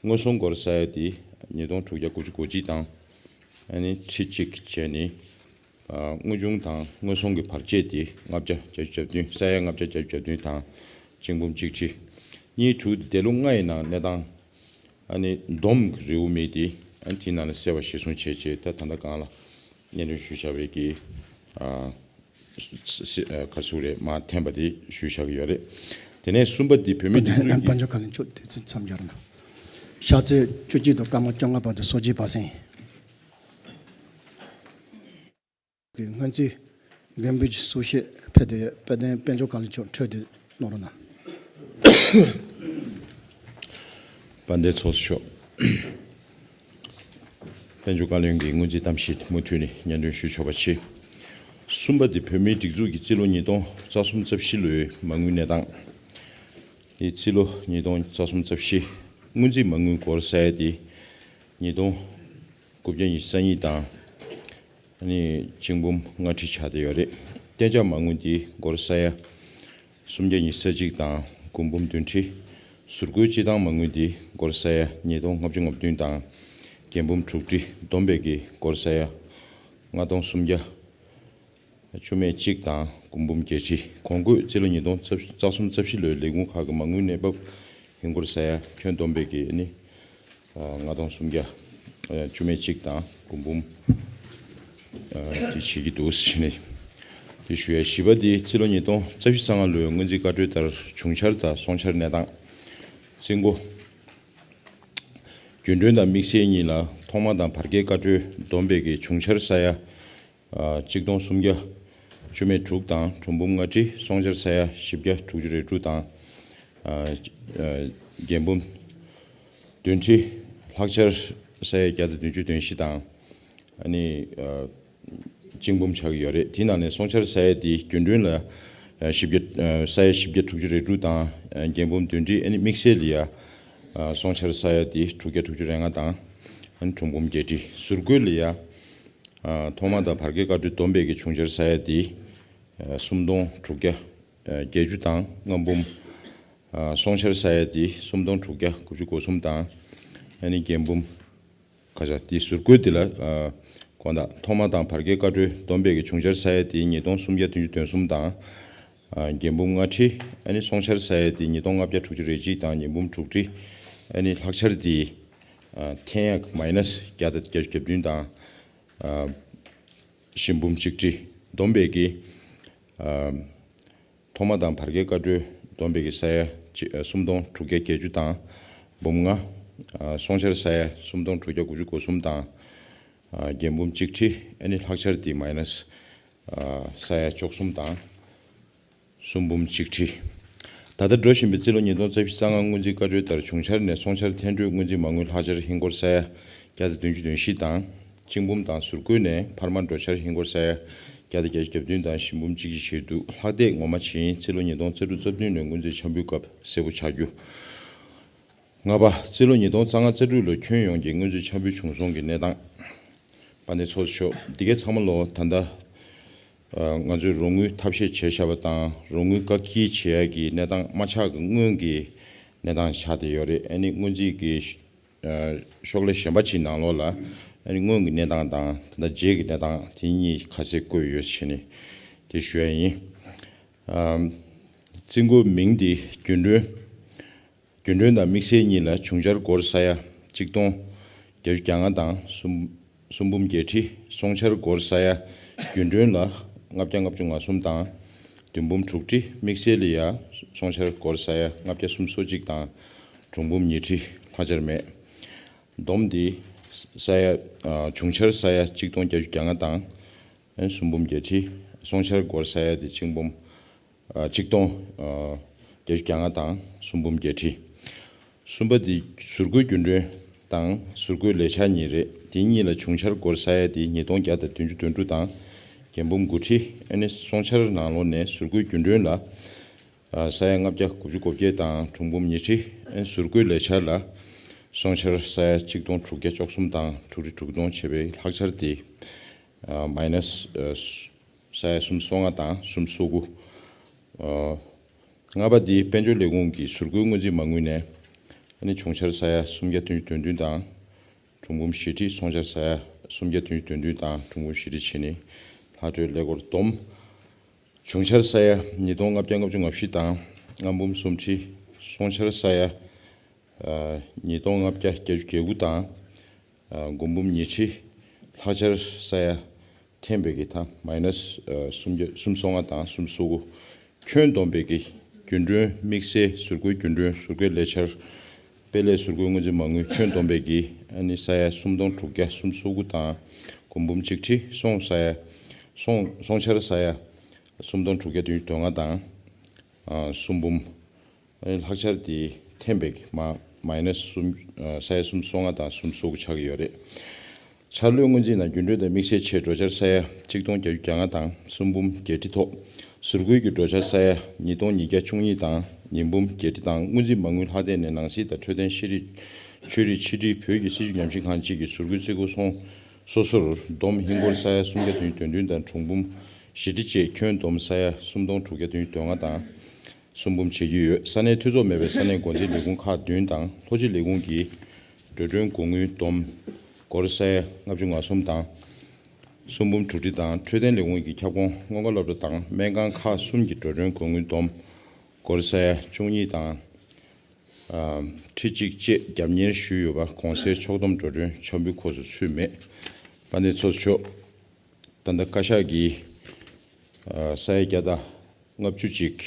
དངོས་སོང་སྒོར་ས་ཡ་དེ་ཉིས་སྟོང་དྲུག་བརྒྱ་དགུ་བཅུ་གོ་གཅིག་དང་། ཨ་ནི་ཁྲི་གཅིག་བྱས་ནས། ཨ་དངོས་བྱུང་དང་དངོས་སོང་གི་བར་ཆད་དེ་ལྔ་བརྒྱ་བརྒྱད་ཅུ་གྱ་བདུན། ས་ཡ་ལྔ་བརྒྱ་བརྒྱད་ཅུ་གྱ་བདུན་དང་གཅིག་འབུམ་གཅིག་ཁྲི། གཉིས་དྲུག་དེ་ལོ་ལྔ་ཡི་ནང་གནས་སྟངས། ཨ་ནི་བསྡོམས་རེའུ་མིག་དེ་ཨ་ནི་དེའི་ནང་ནས་གསལ་བ་གཞིར་བཟུང་བྱས་རྗེས་ད་ད་ལྟ་གང་ལ་སྙན་སྒྲོན་ཞུས་བཞག་པའི་གི་ཨ་ཁ་སུ་རེད་མ་འཐེན་པ་དེ་ཞུས་བཞག་གི་ཡོད་རེད། དེ་ནས་གསུམ་པ་དེ་བོད་མིའི་སྒྲིག་འཛུགས་ཀྱི་དཔལ་འབྱོར་བཀའ་བློན་མཆོག་དེ་ཚོ་མཚམས་སྦྱོར་ན། ཕྱག་ཚོད་བཅུ་གཅིག་དང་སྐར་མ་བཅོ་ལྔ་བར་དུ་གསོལ་ཇའི་བར་གསེང་ཡིན། གི་སྔོན་རྩིས་འགན་འབུལ་གྱི་གསུང་བཤད་ཕེབས་ཏེ་ཡོད། དཔལ་ལྡན་དཔལ་འབྱོར་བཀའ་བློན་མཆོག་འཕྲོས་དེ་གནང་རོགས་གནང་། དཔལ་ལྡན་ཚོགས་གཙོ་མཆོག་དཔལ་འབྱོར་བཀའ་བློན་གྱི་སྔོན་རྩིས་གཏམ་བཤད་མུ་མཐུད་ནས་སྙན་སྒྲོན་ཞུ་ཆོག་པ་བྱས། གསུམ་པ་དེ་བོད་མིའི་སྒྲིག་འཛུགས་ཀྱི་རྩིས་ལོ་ཉིས་སྟོང་རྩ་གསུམ་རྩ་བཞི་ལོའི་མ་དངུལ་གནས་སྟངས། དེ་རྩིས་ལོ་ཉིས་སྟོང་རྩ་གསུམ་རྩ་བཞི་སྔོན་རྩིས་མ་དངུལ་སྒོར་ས་ཡ་དེ་ཉིས་སྟོང་དགུ་བརྒྱ་ཉི་ཤུ་རྩ་གཉིས་དང་། ཨ་ནི་གཅིག་འབུམ་ལྔ་ཁྲི་ཆགས་བསྡད་ཡོད་རེད། གཏན་འཇགས་མ་དངུལ་འདི་སྒོར་ས་ཡ་སུམ་བརྒྱ་ཉི་ཤུ་རྩ་གཅིག་དང་དགུ་འབུམ་བདུན་ཁྲི། ཟུར་བཀོལ་སྤྱི་བཏང་མ་དངུལ་འདི་སྒོར་ས་ཡ་ཉིས་སྟོང་ལྔ་བཅུ་ང་བདུན་དང་རྒྱལ་འབུམ་དྲུག་ཁྲི། བསྡོམས་པའི་གི་སྒོར་ས་ཡ་ལྔ་སྟོང་སུམ་བརྒྱ་བཅུ་མེད་གཅིག་དང་དགུ་འབུམ་བརྒྱད་ཁྲི། གོང་བཀོད་རྩིས་ལོ་ཉིས་སྟོང་རྩ་གསུམ་རྩ་བཞི་ལོའི་ལས་ཁུངས་ཁག་གི་མ་དངུལ་གནས་བབ་ཧིན་སྒོར་ས་ཡ་ཁྱོན་བསྡོམས་པའི་གི་ཨ་ནི། ལྔ་སྟོང་སུམ་བརྒྱ་བཅུ་མེད་གཅིག་དང་དགུ་འབུམ་དེ་བྱེད་ཀྱི་འདུག་ཟེར་ནས་དེ་ཞུ་ཡ། བཞི་པ་དེ་རྩིས་ལོ་ཉིས་སྟོང་རྩ་བཞི་ཙམ་ལོའི་སྔོན་རྩིས་བཀའ་འཁྲོལ་ལྟར་བྱུང་འཆར་དང་སོང་འཆར་གནས་སྟངས། རྩིས་འགོ། རྒྱུན་གྲོན་དང་དམིགས་བསལ་གཉིས་ལ་ཐོག་མ་དང་བར་བརྒལ་བཀའ་འཁྲོལ་བསྡོམས་པའི་གི་བྱུང་འཆར་ས་ཡ། ཨ་གཅིག་སྟོང་སུམ་བརྒྱ་བཅུ་མེད་དྲུག་དང་དྲུག་འབུམ་ལྔ་ཁྲི། སོང་འཆར་ས་ཡ་བཞི་བརྒྱ་དྲུག་ཅུ་རེ་དྲུག་དང་། ཨ་ཨ་རྒྱལ་འབུམ་བདུན་ཁྲི། ལྷག་ཆར་ས་ཡ་བརྒྱ་དང་བདུན་ཅུ་དོན་བཞི་དང་། ཨ་ནི་ཨ་གཅིག་འབུམ་ཆགས་ཀྱི་ཡོད་རེད། དེའི་ནང་ནས་སོང་འཆར་ས་ཡ་དེ་རྒྱུན་གྲོན་ལ་ཨ་བཞི་བརྒྱ་ཨ་ས་ཡ་བཞི་བརྒྱ་དྲུག་ཅུ་རེ་དྲུག་དང་། ཨ་རྒྱལ་འབུམ་བདུན་ཁྲི། ཨ་ནི་དམིགས་བསལ་ལ་ཡ་ཨ་སོང་འཆར་ས་ཡ་དེ་དྲུག་བརྒྱ་དྲུག་ཅུ་རེ་ལྔ་དང་། ཨ་ནི་དྲུག་འབུམ་བརྒྱད་ཁྲི། ཟུར་བཀོལ་ལ་ཡ། ཨ་ཐོག་མ་དང་བར་བརྒལ་བཀའ་འཁྲོལ་བསྡོམས་པའི་གི་བྱུང་འཆར་ས་ཡ་དེ་ཨ་སུམ་སྟོང་དྲུག་བརྒྱ་ཨ་བརྒྱད་ཅུ་དང་ལྔ་འབུམ། ཨ་སོང་འཆར་ས་ཡ་དེ་སུམ་སྟོང་དྲུག་བརྒྱ་དགུ་བཅུ་གོ་གསུམ་དང་། ཨ་ནི་རྒྱལ་འབུམ་ཁ་ཤས་དེ་ཟུར་བཀོལ་དེ་ལ་ཨ་དགོངས་དག་ཐོག་མ་དང་བར་བརྒལ་བཀའ་འཁྲོལ་བསྡོམས་པའི་གི་བྱུང་འཆར་ས་ཡ་དེ་ཉིས་སྟོང་སུམ་བརྒྱ་བདུན་ཅུ་དོན་གསུམ་དང་། ཨ་རྒྱལ་འབུམ་ལྔ་ཁྲི། ཨ་ནི་སོང་འཆར་ས་ཡ་དེ་ཉིས་སྟོང་ལྔ་བརྒྱ་དྲུག་ཅུ་རེ་གཅིག་དང་ཉིས་འབུམ་དྲུག་ཁྲི། ཨ་ནི་ལྷག་ཆར་དེ་ཨ་འཐེན་ཡག་མའི་ནས་བརྒྱ་དང་བརྒྱད་ཅུ་གྱ་བདུན་དང་། ཨ་བཞི་འབུམ་གཅིག་ཁྲི། བསྡོམས་པའི་གི་ ཐོག་མ་དང་བར་བརྒལ་བཀའ་འཁྲོལ་བསྡོམས་པའི་གི་ས་ཡ་གཅིག་ཨ་སུམ་སྟོང་དྲུག་བརྒྱ་བརྒྱད་ཅུ་དང་འབུམ་ལྔ། ཨ་སྲོང་བཤེར་ས་ཡ་སུམ་སྟོང་དྲུག་བརྒྱ་དགུ་བཅུ་གོ་གསུམ་དང་། ཨ་རྒྱན་འབུམ་གཅིག་ཁྲི། ཨ་ནི་ལྷག་ཆར་དེ་མའི་ནས་ཨ་ས་ཡ་བཅུ་གསུམ་དང་སུམ་འབུམ་གཅིག་ཁྲི། ད་ལྟ་འགྲོ་བཞིན་པའི་རྩིས་ལོ་ཉིས་སྟོང་རྩ་བཞི་རྩ་ལྔ་སྔོན་རྩིས་བཀའ་འཁྲོལ་ལྟར་བྱུང་འཆར་ནས་སྲོང་འཆར་འཐེན་འཕྲོས་སྔོན་རྩིས་མ་དངུལ་ལྷག་ཆར་ཧིན་སྒོར་ས་ཡ་བརྒྱ་དང་བདུན་ཅུ་དོན་བཞི་དང་། གཅིག་འབུམ་དང་ཟུར་བཀོལ་ནས་འཕར་མ་འགྲོ་འཆར་ཧིན་སྒོར་ས་ཡ་བརྒྱ་དང་བརྒྱད་ཅུ་གྱ་བདུན་དང་བཞི་འབུམ་གཅིག་བཞིར་འདུག་ལྷག་བསྡད་ངོ་མ་བྱིན་རྩིས་ལོ་ཉིས་སྟོང་རྩ་དྲུག་རྩ་བདུན་ལོའི་སྔོན་རྩིས་འཆར་འབུལ་སྐབས་གསལ་པོ་ཆགས་རྒྱུ། ལྔ་པ། རྩིས་ལོ་ཉིས་སྟོང་རྩ་ལྔ་རྩ་དྲུག་ལོའི་ཁྱོན་ཡོངས་ཀྱི་སྔོན་རྩིས་འཆར་འབུལ་བྱུང་སོང་གི་གནས་སྟངས། དཔལ་ལྡན་ཚོགས་གཙོ་མཆོག་འདི་གའི་ཚང་མ་ལོ་ད་ལྟ་ང་ཚོས་རོགས་དངུལ་ཐབས་ཤེས་བྱས་བཞག་པ་དང་རོགས་དངུལ་བཀག་སྐྱིལ་བྱེད་ཡ་གི་གནས་སྟངས་མ་ཆགས་ཀྱི་སྔོན་གྱི་གནས་སྟངས་ཆགས་བསྡད་ཡོད་རེད། ཨ་ནི་སྔོན་རྩིས་ཀྱི་ཤོག་ལྷེ་གཞན་པ་ཅིག་ནང་ལོགས་ལ་ཨ་ནི་སྔོན་གྱི་གནས་སྟངས་དང་ད་ལྟ་རྗེས་ཀྱི་གནས་སྟངས་དེ་གཉིས་ཁ་གསལ་བཀོད་ཡོད་ཟེར་ནས་དེ་ཞུ་ཡ་ཡིན། རྩིས་འགོའི་མིང་འདི་རྒྱུན་གྲོན། རྒྱུན་གྲོན་དང་དམིགས་བསལ་གཉིས་ལ་བྱུང་འཆར་སྒོར་ས་ཡ་གཅིག་སྟོང་བརྒྱད་ཅུ་གྱ་ལྔ་དང་གསུམ་གསུམ་འབུམ་བརྒྱད་ཁྲི། སྲོང་འཆར་སྒོར་ས་ཡ་རྒྱུན་གྲོན་ལ་ལྔ་བརྒྱ་ལྔ་བཅུ་ང་གསུམ་དང་བདུན་འབུམ་དྲུག་ཁྲི། དམིགས་བསལ་ལ་ཡ་སྲོང་འཆར་སྒོར་ས་ཡ་ལྔ་བརྒྱ་སུམ་ཅུ་སོ་གཅིག་དང་དྲུག་འབུམ་ཉི་ཁྲི། ལྷག་ཆར་མེད། བསྡོམས་འདི་ས་ཡ་ཨ་བྱུང་འཆར་ས་ཡ་གཅིག་སྟོང་བརྒྱད་ཅུ་གྱ་ལྔ་དང་ཨ་གསུམ་འབུམ་བརྒྱད་ཁྲི། སྲོང་འཆར་སྒོར་ས་ཡ་དེ་གཅིག་འབུམ་ཨ་གཅིག་སྟོང་ཨ་བརྒྱད་ཅུ་གྱ་ལྔ་དང་གསུམ་འབུམ་བརྒྱད་ཁྲི། གསུམ་པ་དེ་ཟུར་བཀོལ་རྒྱུན་གྲོན་དང་ཟུར་བཀོལ་ལས་འཆར་གཉིས་རེད། དེ་གཉིས་ལ་བྱུང་འཆར་སྒོར་ས་ཡ་དེ་ཉིས་སྟོང་བརྒྱ་དང་བདུན་ཅུ་དོན་དྲུག་དང་རྒྱན་འབུམ་དགུ་ཁྲི། ཨ་ནི་སྲོང་འཆར་ནང་ལོགས་ནས་ཟུར་བཀོལ་རྒྱུན་གྲོན་ལ་ཨ་ས་ཡ་ལྔ་བརྒྱ་དགུ་བཅུ་གོ་བརྒྱད་དང་དྲུག་འབུམ་ཉི་ཁྲི། ཨ་ནི་ཟུར་བཀོལ་ལས་འཆར་ལ་སྲོང་འཆར་ས་ཡ་གཅིག་སྟོང་དྲུག་བརྒྱ་བཅུ་གསུམ་དང་དྲུག་ཁྲི་དྲུག་སྟོང་བྱས་པའི་ལྷག་ཆར་དེ་ཨ་མའི་ནས་ཨ་ས་ཡ་སུམ་སོ་ལྔ་དང་སུམ་སོ་དགུ། ཨ་ལྔ་པ་འདི་དཔལ་འབྱོར་ལས་ཁུངས་ཀྱི་ཟུར་བཀོལ་སྔོན་རྩིས་མ་དངུལ་ནས་ཨ་ནི་བྱུང་འཆར་ས་ཡ་སུམ་བརྒྱ་བདུན་ཅུ་དོན་བདུན་དང་དྲུག་འབུམ་བཞི་ཁྲི། སྲོང་འཆར་ས་ཡ་སུམ་བརྒྱ་བདུན་ཅུ་དོན་བདུན་དང་དྲུག་འབུམ་བཞི་ཁྲི་བྱས་ནས་ལྷག་འཕྲོས་ཀླད་ཀོར་བསྡོམས། བྱུང་འཆར་ས་ཡ་ཉིས་སྟོང་ལྔ་བརྒྱ་ལྔ་བཅུ་ང་བཞི་དང་ལྔ་འབུམ་གསུམ་ཁྲི། སྲོང་འཆར་ས་ཡ་ཨ་ཉིས་སྟོང་ལྔ་བརྒྱ་བརྒྱད་ཅུ་གྱ་དགུ་དང་ཨ་དགུ་འབུམ་ཉི་ཁྲི། ལྷག་ཆར་ས་ཡ་འཐེན་པའི་གི་མཐའ་མའི་ནས་ཨ་སུམ་བརྒྱ་སུམ་སོ་ལྔ་དང་སུམ་སོ་དགུ། ཁྱོན་བསྡོམས་པའི་གི་རྒྱུན་གྲོན་དམིགས་བསལ་ཟུར་བཀོལ་རྒྱུན་གྲོན་ཟུར་བཀོལ་ལས་འཆར་དཔེ་ལས་ཟུར་བཀོལ་སྔོན་རྩིས་མ་དངུལ་ཁྱོན་བསྡོམས་པའི་གི་ཨ་ནི་ས་ཡ་སུམ་སྟོང་དྲུག་བརྒྱ་སུམ་སོ་དགུ་དང་དགུ་འབུམ་གཅིག་ཁྲི། སྲོང་ས་ཡ་སྲོང་སྲོང་འཆར་ས་ཡ་སུམ་སྟོང་དྲུག་བརྒྱ་བདུན་ཅུ་དོན་ལྔ་དང་ཨ་སུམ་འབུམ། ཨ་ནི་ལྷག་ཆར་དེ་འཐེན་པའི་མ་མའི་ནས་གསུམ་ཨ་ས་ཡ་སུམ་སོ་ལྔ་དང་སུམ་སོ་དགུ་ཆགས་ཀྱི་ཡོད་རེད། འཆར་ལོའི་སྔོན་རྩིས་ནང་རྒྱུན་གྲོན་དང་དམིགས་བསལ་ཆེད་འགྲོ་འཆར་ས་ཡ་གཅིག་སྟོང་བརྒྱད་ཅུ་གྱ་ལྔ་དང་གསུམ་འབུམ་བརྒྱད་ཁྲི་ཐོག་ཟུར་བཀོལ་གྱི་འགྲོ་འཆར་ས་ཡ་ཉིས་སྟོང་ཉིས་བརྒྱ་བཅུ་གཉིས་དང་ཉིས་འབུམ་བརྒྱད་ཁྲི་དང་སྔོན་རྩིས་མ་དངུལ་ལྷག་བསྡད་ནས་ནང་སྲིད་དང་འཕྲོད་བསྟེན་ཤེས་རིག་ཆོས་རིག་ཕྱི་དྲིལ་བོད་ཀྱི་སྲིད་བྱུས་ཉམས་ཞིབ་ཁང་བཅས་ཀྱི་ཟུར་བཀོལ་རྩིས་འགོ་སོང་སོ་སོར་བསྡོམས་ཧིན་སྒོར་ས་ཡ་སུམ་བརྒྱ་དོན་དོན་བདུན་དང་དྲུག་འབུམ་བཞི་ཁྲི་བཅས་ཁྱོན་བསྡོམས་ས་ཡ་སུམ་སྟོང་དྲུག་བརྒྱ་དོན་དོན་ལྔ་དང་། གསུམ་འབུམ་བྱེད་ཀྱི་ཡོད། ས་གནས་འཐུས་ཚོགས་མེད་པའི་ས་གནས་འགོ་འཛིན་ལས་ཁུངས་ཁག་བདུན་དང་ལྷོ་སྤྱི་ལས་ཁུངས་ཀྱི་འགྲོ་གྲོན་གོང་དངུལ་བསྡོམས་སྒོར་ས་ཡ་ལྔ་བཅུ་ང་གསུམ་དང་། གསུམ་འབུམ་དྲུག་ཁྲི་དང་འཕྲོད་བསྟེན་ལས་ཁུངས་ཀྱི་ཁྱབ་ཁོངས་སྔོན་འགོག་སློབ་གྲྭ་དང་སྨན་ཁང་ཁག་གསུམ་གྱི་འགྲོ་གྲོན་གོང་དངུལ་བསྡོམས་སྒོར་ས་ཡ་བཅུ་གཉིས་དང་། ཁྲི་གཅིག་བཅས་རྒྱབ་གཉེར་ཞུས་ཡོད་པ་གོང་གསལ་ཕྱོགས་བསྡོམས་འགྲོ་གྲོན་འཆར་འབུལ་ཁོངས་སུ་ཚུད་མེད། དཔལ་ལྡན་ཚོགས་གཙོ་མཆོག་ད་ལྟ་བཀའ་ཤག་གིས་ཨ་ས་ཡ་བརྒྱ་དང་ལྔ་བཅུ་ཅིག་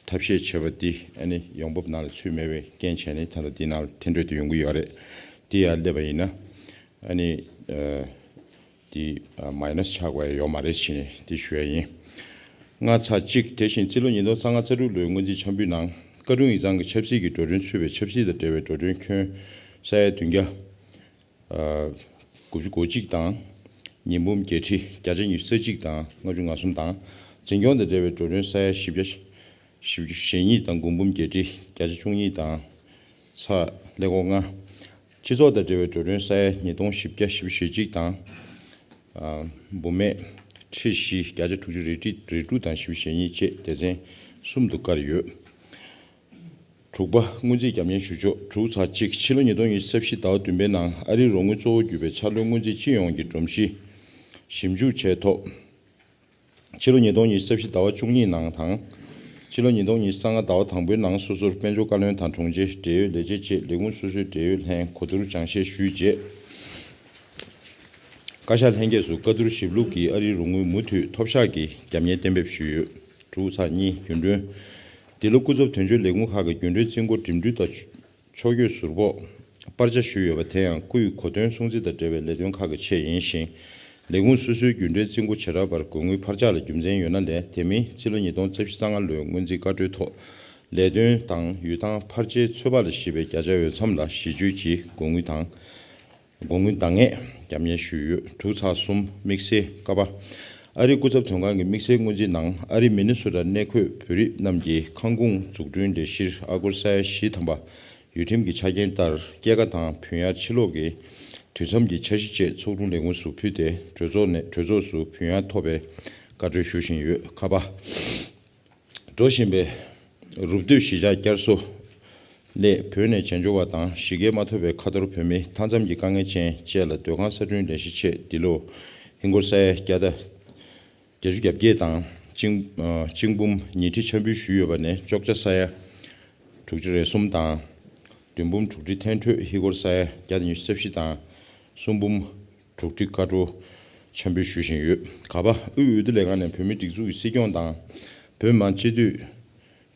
ཐབས་ཤེས་བྱས་པ་འདི་ཨ་ནི་ཡོང་འབབ་ནང་ལ་ཚུད་མེད་པའི་རྐྱེན་བྱས་ནས་ད་ལྟ་འདི་ནང་ལ་འཐེན་འགྲོ་དུ་ཡོང་གི་ཡོད་རེད། འདི་ཡར་སླེབས་པ་ཡིན་ན་ཨ་ནི་ཨ་འདི་ཨ་མའི་ནས་ཆགས་པ་ཡོད་མ་རེད་ཟེར་ནས་འདི་ཞུ་ཡ་ཡིན། ལྔ་ཚེག་གཅིག་དེ་བཞིན་རྩིས་ལོ་ཉིས་སྟོང་རྩ་ལྔ་རྩ་དྲུག་ལོའི་སྔོན་རྩིས་འཆར་འབུལ་ནང་བཀའ་དྲུང་ཡིག་ཚང་གི་ཆབ་སྲིད་ཀྱི་འགྲོ་གྲོན་ཚུད་པའི་ཆབ་སྲིད་དང་འབྲེལ་བའི་འགྲོ་གྲོན་ཁྱོན་ས་ཡ་བདུན་བརྒྱ། དགུ་བཅུ་གོ་གཅིག་དང་། ཉིས་འབུམ་བརྒྱད་ཁྲི་བརྒྱ་ཆ་ཉི་ཤུ་རྩ་གཅིག་དང་ལྔ་བཅུ་ང་གསུམ་དང་། འཛིན་སྐྱོང་དང་འབྲེལ་བའི་འགྲོ་གྲོན་ས་ཡ་བཞི་བརྒྱ་བཞི་བཅུ་ཞེ་གཉིས་དང་དགུ་འབུམ་བརྒྱད་ཁྲི་བརྒྱ་ཆ་བཅུ་གཉིས་དང་། ཚེག་ཀླད་ཀོར་ལྔ། སྤྱི་ཚོགས་དང་འབྲེལ་བའི་འགྲོ་གྲོན་ས་ཡ་ཉིས་སྟོང་བཞི་བརྒྱ་བཞི་བཅུ་ཞེ་གཅིག་དང་། འབུམ་མེད་ཁྲི་བཞི་བརྒྱ་ཆ་དྲུག་ཅུ་རེ་དྲུག་རེ་དྲུག་དང་བཞི་བཅུ་ཞེ་གཉིས་བཅས་སྡེ་ཚན་གསུམ་དུ་བཀར་ཡོད། དྲུག་པ། སྔོན་རྩིས་རྒྱབ་གཉེར་ཞུ་ཕྱོགས། དྲུག་ཚེག་གཅིག་ཕྱི་ལོ་ཉིས་སྟོང་ཉི་ཤུ་རྩ་བཞི་ཟླ་བ་བདུན་པའི་ནང་ཨ་རིའི་རོགས་དངུལ་གཙོ་བོ་གྱུར་པའི་འཆར་ལོའི་སྔོན་རྩིས་སྤྱི་ཡོངས་ཀྱི་སྒྲོམ་གཞི་ཞིབ་འཇུག་བྱས་ཐོག་ཕྱི་ལོ་ཉིས་སྟོང་ཉི་ཤུ་རྩ་བཞི་ཟླ་བ་བཅུ་གཉིས་ནང་དང་། ཕྱི་ལོ་ཉིས་སྟོང་ཉི་ཤུ་རྩ་ལྔ་ཟླ་བ་དང་པོའི་ནང་སོ་སོར་དཔལ་འབྱོར་བཀའ་བློན་དང་དྲུང་ཆེ། འབྲེལ་ཡོད་ལས་བྱེད་བཅས་ལས་ཁུངས་སོ་སོའི་འབྲེལ་ཡོད་ལྷན་གོ་བསྡུར་སྦྱང་བཤད་ཞུས་རྗེས། བཀའ་ཤག་ལྷན་རྒྱས་སུ་བཀའ་བསྡུར་ཞིབ་ལྷུག་གིས་ཨ་རིའི་རོགས་དངུལ་མུ་མཐུད་ཐོབ་ཤག་གི་རྒྱབ་གཉེར་གཏན་འབེབས་ཞུས་ཡོད། དྲུག་ཚེག་གཉིས། རྒྱུན་གྲོན། འདི་ལོ་སྐུ་ཚབ་དོན་གཅོད་ལས་ཁུངས་ཁག་གི་རྒྱུན་གྲོན་རྩིས་འགོ་འགྲིམ་འགྲུལ་དང་ཕྱོགས་བསྐྱོད་ཟུར་ཕོགས་སྤར་ཆ་ཞུས་ཡོད་པ། དེ་ཡང་སྐུའི་གོ་སྟོན་སྲུང་བརྩི་དང་འབྲེལ་བའི་ལས་དོན་ཁག་གི་ཆེད་ཡིན་ཞིང་། ལས་ཁུངས་སོ་སོའི་རྒྱུན་གྲོན་རྩིས་འགོ་བྱེ་བྲག་པར་དགོས་དངུལ་འཕར་ཆག་ལ་རྒྱུ་མཚན་ཡོད་ན་ལས། དེ་མིན་ཕྱི་ལོ་ཉིས་སྟོང་རྩ་བཞི་རྩ་ལྔ་ལོའི་སྔོན་རྩིས་བཀའ་འཁྲོལ་ཐོག་ལས་དོན་དང་ཡུལ་ཐང་འཕར་ཆའི་ཚོད་དཔག་ལ་གཞིགས་པའི་བརྒྱ་ཆ་འོས་འཚམ་ལ་གཞི་བཅོལ་གྱིས་དགོས་དངུལ་དང་། དགོས་དངུལ་འདང་ངེས་རྒྱབ་གཉེར་ཞུས་ཡོད། དྲུག་ཚེག་གསུམ། དམིགས་བསལ་ཀ་པ། ཨ་རིའི་སྐུ་ཚབ་དོན་ཁང་གི་དམིགས་བསལ་སྔོན་རྩིས་ནང་ཨ་རིའི་མི་ནི་སོ་ཊ་གནས་འཁོད་བོད་རིགས་རྣམས་ཀྱི་ཁང་ཁུངས་འཛུགས་སྐྲུན་ལས་གཞིར་ཨ་སྒོར་ས་ཡ་བཞི་ཐམ་པ། ཡུལ་ཁྲིམས་ཀྱི་ཆ་རྐྱེན་ལྟར་སྐྱེད་ཀ་དང་བུན་གཡར་ཕྱིར་སློག་གི་དུས་མཚམས་ཀྱི་འཆར་གཞི་བཅས་ཚོགས་དྲུང་ལས་ཁུངས་སུ་ཕུལ་ཏེ་གྲོས་ཚོགས་ནས་གྲོས་ཚོགས་སུ་བུན་གཡར་ཐོབ་པའི་བཀའ་འཁྲོལ་ཞུ་བཞིན་ཡོད། ཁ་པ། འགྲོ་བཞིན་པའི་རུབ་སྟོད་གཞིས་ཆགས་བསྐྱར་གསོ་སླད་བོད་ནས་བྱེས་འབྱོར་བ་དང་གཞིས་སྐལ་མ་ཐོབ་པའི་ཁ་ཐོར་བོད་མི་མཐའ་མཚམས་ཀྱི་དཀའ་ངལ་ཅན་བཅས་ལ་སྡོད་ཁང་གསར་སྐྲུན་ལས་གཞི་ཆེད་འདི་ལོ་ཧིན་སྒོར་ས་ཡ་བརྒྱ་དང་བརྒྱད་ཅུ་གྱ་བརྒྱད་དང་གཅིན་ཨ་གཅིན་འབུམ་ཉིས་ཁྲི་ཆ་འབུལ་ཞུས་ཡོད་པ་ནས་གཅོག་ཆ་ས་ཡ་དྲུག་ཅུ་རེ་གསུམ་དང་། བདུན་འབུམ་དྲུག་ཁྲི་འཐེན་འཕྲོས་ཧིན་སྒོར་ས་ཡ་བརྒྱ་དང་ཉི་ཤུ་རྩ་བཞི་དང་། གསུམ་འབུམ་དྲུག་ཁྲི་ཀ་ཀྲོ་ཆ་འབུལ་ཞུ་བཞིན་ཡོད། ག་པ། དབུས་འོས་བསྡུ་ལས་ཁང་ནས་བོད་མིའི་སྒྲིག་འཛུགས་ཀྱི་སྲིད་སྐྱོང་དང་། བོད་མི་མང་སྤྱི་འཐུས་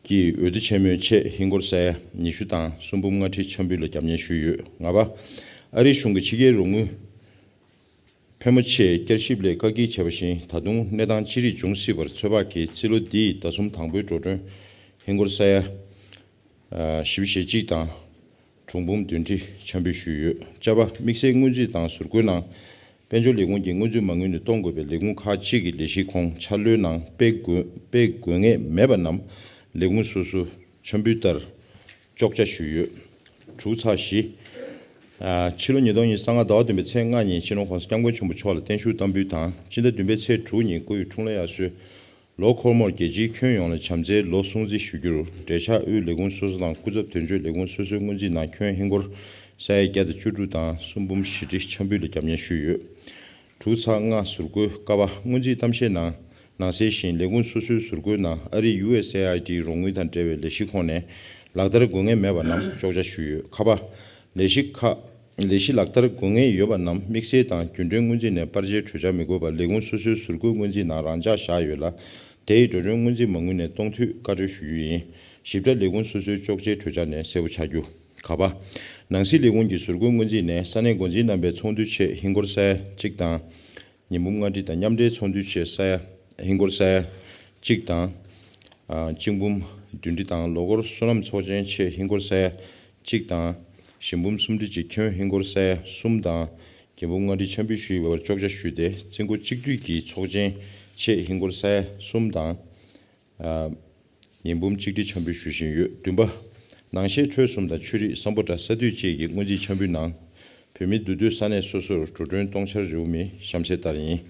ཀྱི་འོས་བསྡུ་ཆེན་མོའི་ཆེད་ཧིན་སྒོར་ས་ཡ་ཉི་ཤུ་དང་གསུམ་འབུམ་ལྔ་ཁྲི་ཆ་འབུལ་ལ་རྒྱབ་གཉེར་ཞུས་ཡོད། ང་པ། ཨ་རིའི་གཞུང་གིས་ཕྱི་རྒྱལ་རོགས་དངུལ་ཕོན་པོ་ཆེ་བསྐྱར་ཞིབ་སླད་བཀག་སྐྱིལ་བྱས་པ་བཞིན། ད་དུང་གནས་སྟངས་ཅི་རིགས་འབྱུང་སྲིད་པར་ཚོད་དཔག་གིས་རྩིས་ལོ་འདིའི་ཟླ་གསུམ་དང་པོའི་འགྲོ་གྲོན་ཧིན་སྒོར་ས་ཡ་བཞི་བཅུ་ཞེ་གཅིག་དང་། གྲངས་འབུམ་བདུན་ཁྲི་ཆ་འབུལ་ཞུས་ཡོད། ཅ་པ། དམིགས་བསལ་སྔོན་རྩིས་དང་ཟུར་བཀོལ་ནང་། དཔལ་འབྱོར་ལས་ཁུངས་ཀྱིས་སྔོན་རྩིས་མ་དངུལ་ནས་གཏོང་དགོས་པའི་ལས་ཁུངས་ཁག་ཅིག་གི་ལས་གཞིའི་ཁོངས་འཆར་ལོའི་ནང་སྤེལ་དགོས་སྤེལ་དགོས་ངེས་མེད་པ་རྣམས་ལས་ཁུངས་སོ་སོའི་ཆ་འབུལ་ལྟར་གཅོག་ཆ་ཞུས་ཡོད། དྲུག་ཚེག་བཞི། ཕྱི་ལོ་ཉིས་སྟོང་ཉི་ཤུ་རྩ་ལྔ་ཟླ་བ་བདུན་པའི་ཚེས་ལྔ་ཉིན་སྤྱི་ནོར་༸གོང་ས་༸སྐྱབས་མགོན་ཆེན་པོ་མཆོག་ལ་བརྟན་བཞུགས་བསྟར་འབུལ་དང་། སྤྱི་ཟླ་བདུན་པའི་ཚེས་དྲུག་ཉིན་སྐུའི་འཁྲུངས་ལྷ་དབྱར་གསོལ། ལོ་འཁོར་མོར་རྒྱལ་སྤྱིའི་ཁྱོན་ཡོངས་ལ་བྱམས་བརྩེའི་ལོ་སྲུང་བརྩི་ཞུ་རྒྱུར། འབྲེལ་ཆགས་དབུས་ལས་ཁུངས་སོ་སོ་དང་སྐུ་ཚབ་དོན་གཅོད་ལས་ཁུངས་སོ་སོའི་སྔོན་རྩིས་ནང་ཁྱོན་ཧིན་སྒོར་ས་ཡ་བརྒྱ་དང་བཅུ་དྲུག་དང་གསུམ་འབུམ་བཞི་ཁྲི་ཆ་འབུལ་ལ་རྒྱབ་གཉེར་ཞུས་ཡོད། དྲུག་ཚེག་ལྔ། ཟུར་བཀོལ། ཀ་པ། སྔོན་རྩིས་གཏམ་བཤད་ནང་ནང་གསལ་བཞིན་ལས་ཁུངས་སོ་སོའི་ཟུར་བཀོལ་ནང་ཨ་རིའི་ཡུ་ཨེས་ཨེ་ཨའི་ཌི་རོགས་དངུལ་དང་འབྲེལ་བའི་ལས་གཞི་ཁོངས་ནས་ལག་བསྟར་དགོས་ངེས་མེད་པ་རྣམས་གཅོག་ཆ་ཞུས་ཡོད། ཁ་པ། ལས་གཞི་ཁག་ལས་གཞི་ལག་བསྟར་དགོས་ངེས་ཡོད་པ་རྣམས་དམིགས་བསལ་དང་རྒྱུན་གྲོན་སྔོན་རྩིས་ནས་སྤར་ཆའི་གྲོས་འཆར་མི་དགོས་པར་ལས་ཁུངས་སོ་སོའི་ཟུར་བཀོལ་སྔོན་རྩིས་ནང་རང་འཇགས་བཞག་ཡོད་ལ། དེའི་འགྲོ་གྲོན་སྔོན་རྩིས་མ་དངུལ་ནས་གཏོང་འཐུས་བཀའ་འཁྲོལ་ཞུ་རྒྱུ་ཡིན། ཞིབ་ཕྲ་ལས་ཁུངས་སོ་སོའི་གཅོག་ཆའི་གྲོས་འཆར་ནས་གསལ་པོ་ཆགས་རྒྱུ། ག་པ། ནང་སྲིད་ལས་ཁུངས་ཀྱི་ཟུར་བཀོལ་སྔོན་རྩིས་ནས་ས་གནས་འགོ་འཛིན་རྣམ་པའི་ཚོགས་འདུའི་ཆེད་ཧིན་སྒོར་ས་ཡ་གཅིག་དང་། ཉིས་འབུམ་ལྔ་ཁྲི་དང་། མཉམ་འབྲེལ་ཚོགས་འདུའི་ཆེད་ས་ཡ་ཧིན་སྒོར་ས་ཡ་གཅིག་དང་། ཨ་གཅིག་འབུམ་བདུན་ཁྲི་དང་། ལོ་འཁོར་སོ་ནམ་ཚོགས་ཆེན་ཆེད་ཧིན་སྒོར་ས་ཡ་གཅིག་དང་། བཞི་འབུམ་སུམ་ཁྲི་གཅིག་ཁྱོན་ཧིན་སྒོར་ས་ཡ་གསུམ་དང་། བརྒྱད་འབུམ་ལྔ་ཁྲི་ཆ་འབུལ་ཞུས་པར་གཅོག་ཆ་ཞུས་ཏེ། རྩིས་འགོ་གཅིག་བསྡུས་ཀྱི་ཚོགས་ཆེན་ཆེད་ཧིན་སྒོར་ས་ཡ་གསུམ་དང་། ཨ་ཉིས་འབུམ་གཅིག་ཁྲི་ཆ་འབུལ་ཞུ་བཞིན་ཡོད། བདུན་པ། ནང་གཞས་ཁྲོད་གསུམ་དང་ཆོས་རིག་སམ་བྷོ་ཊ་ས་འཐུས་བཅས་ཀྱི་སྔོན་རྩིས་ཆ་འབུལ་ནང་། བོད་མི་འདུས་སྡོད་ས་གནས་སོ་སོར་འགྲོ་གྲོན་གཏོང་འཆར་རེའུ་མིག་གཤམ་གསལ་ལྟར་ཡིན།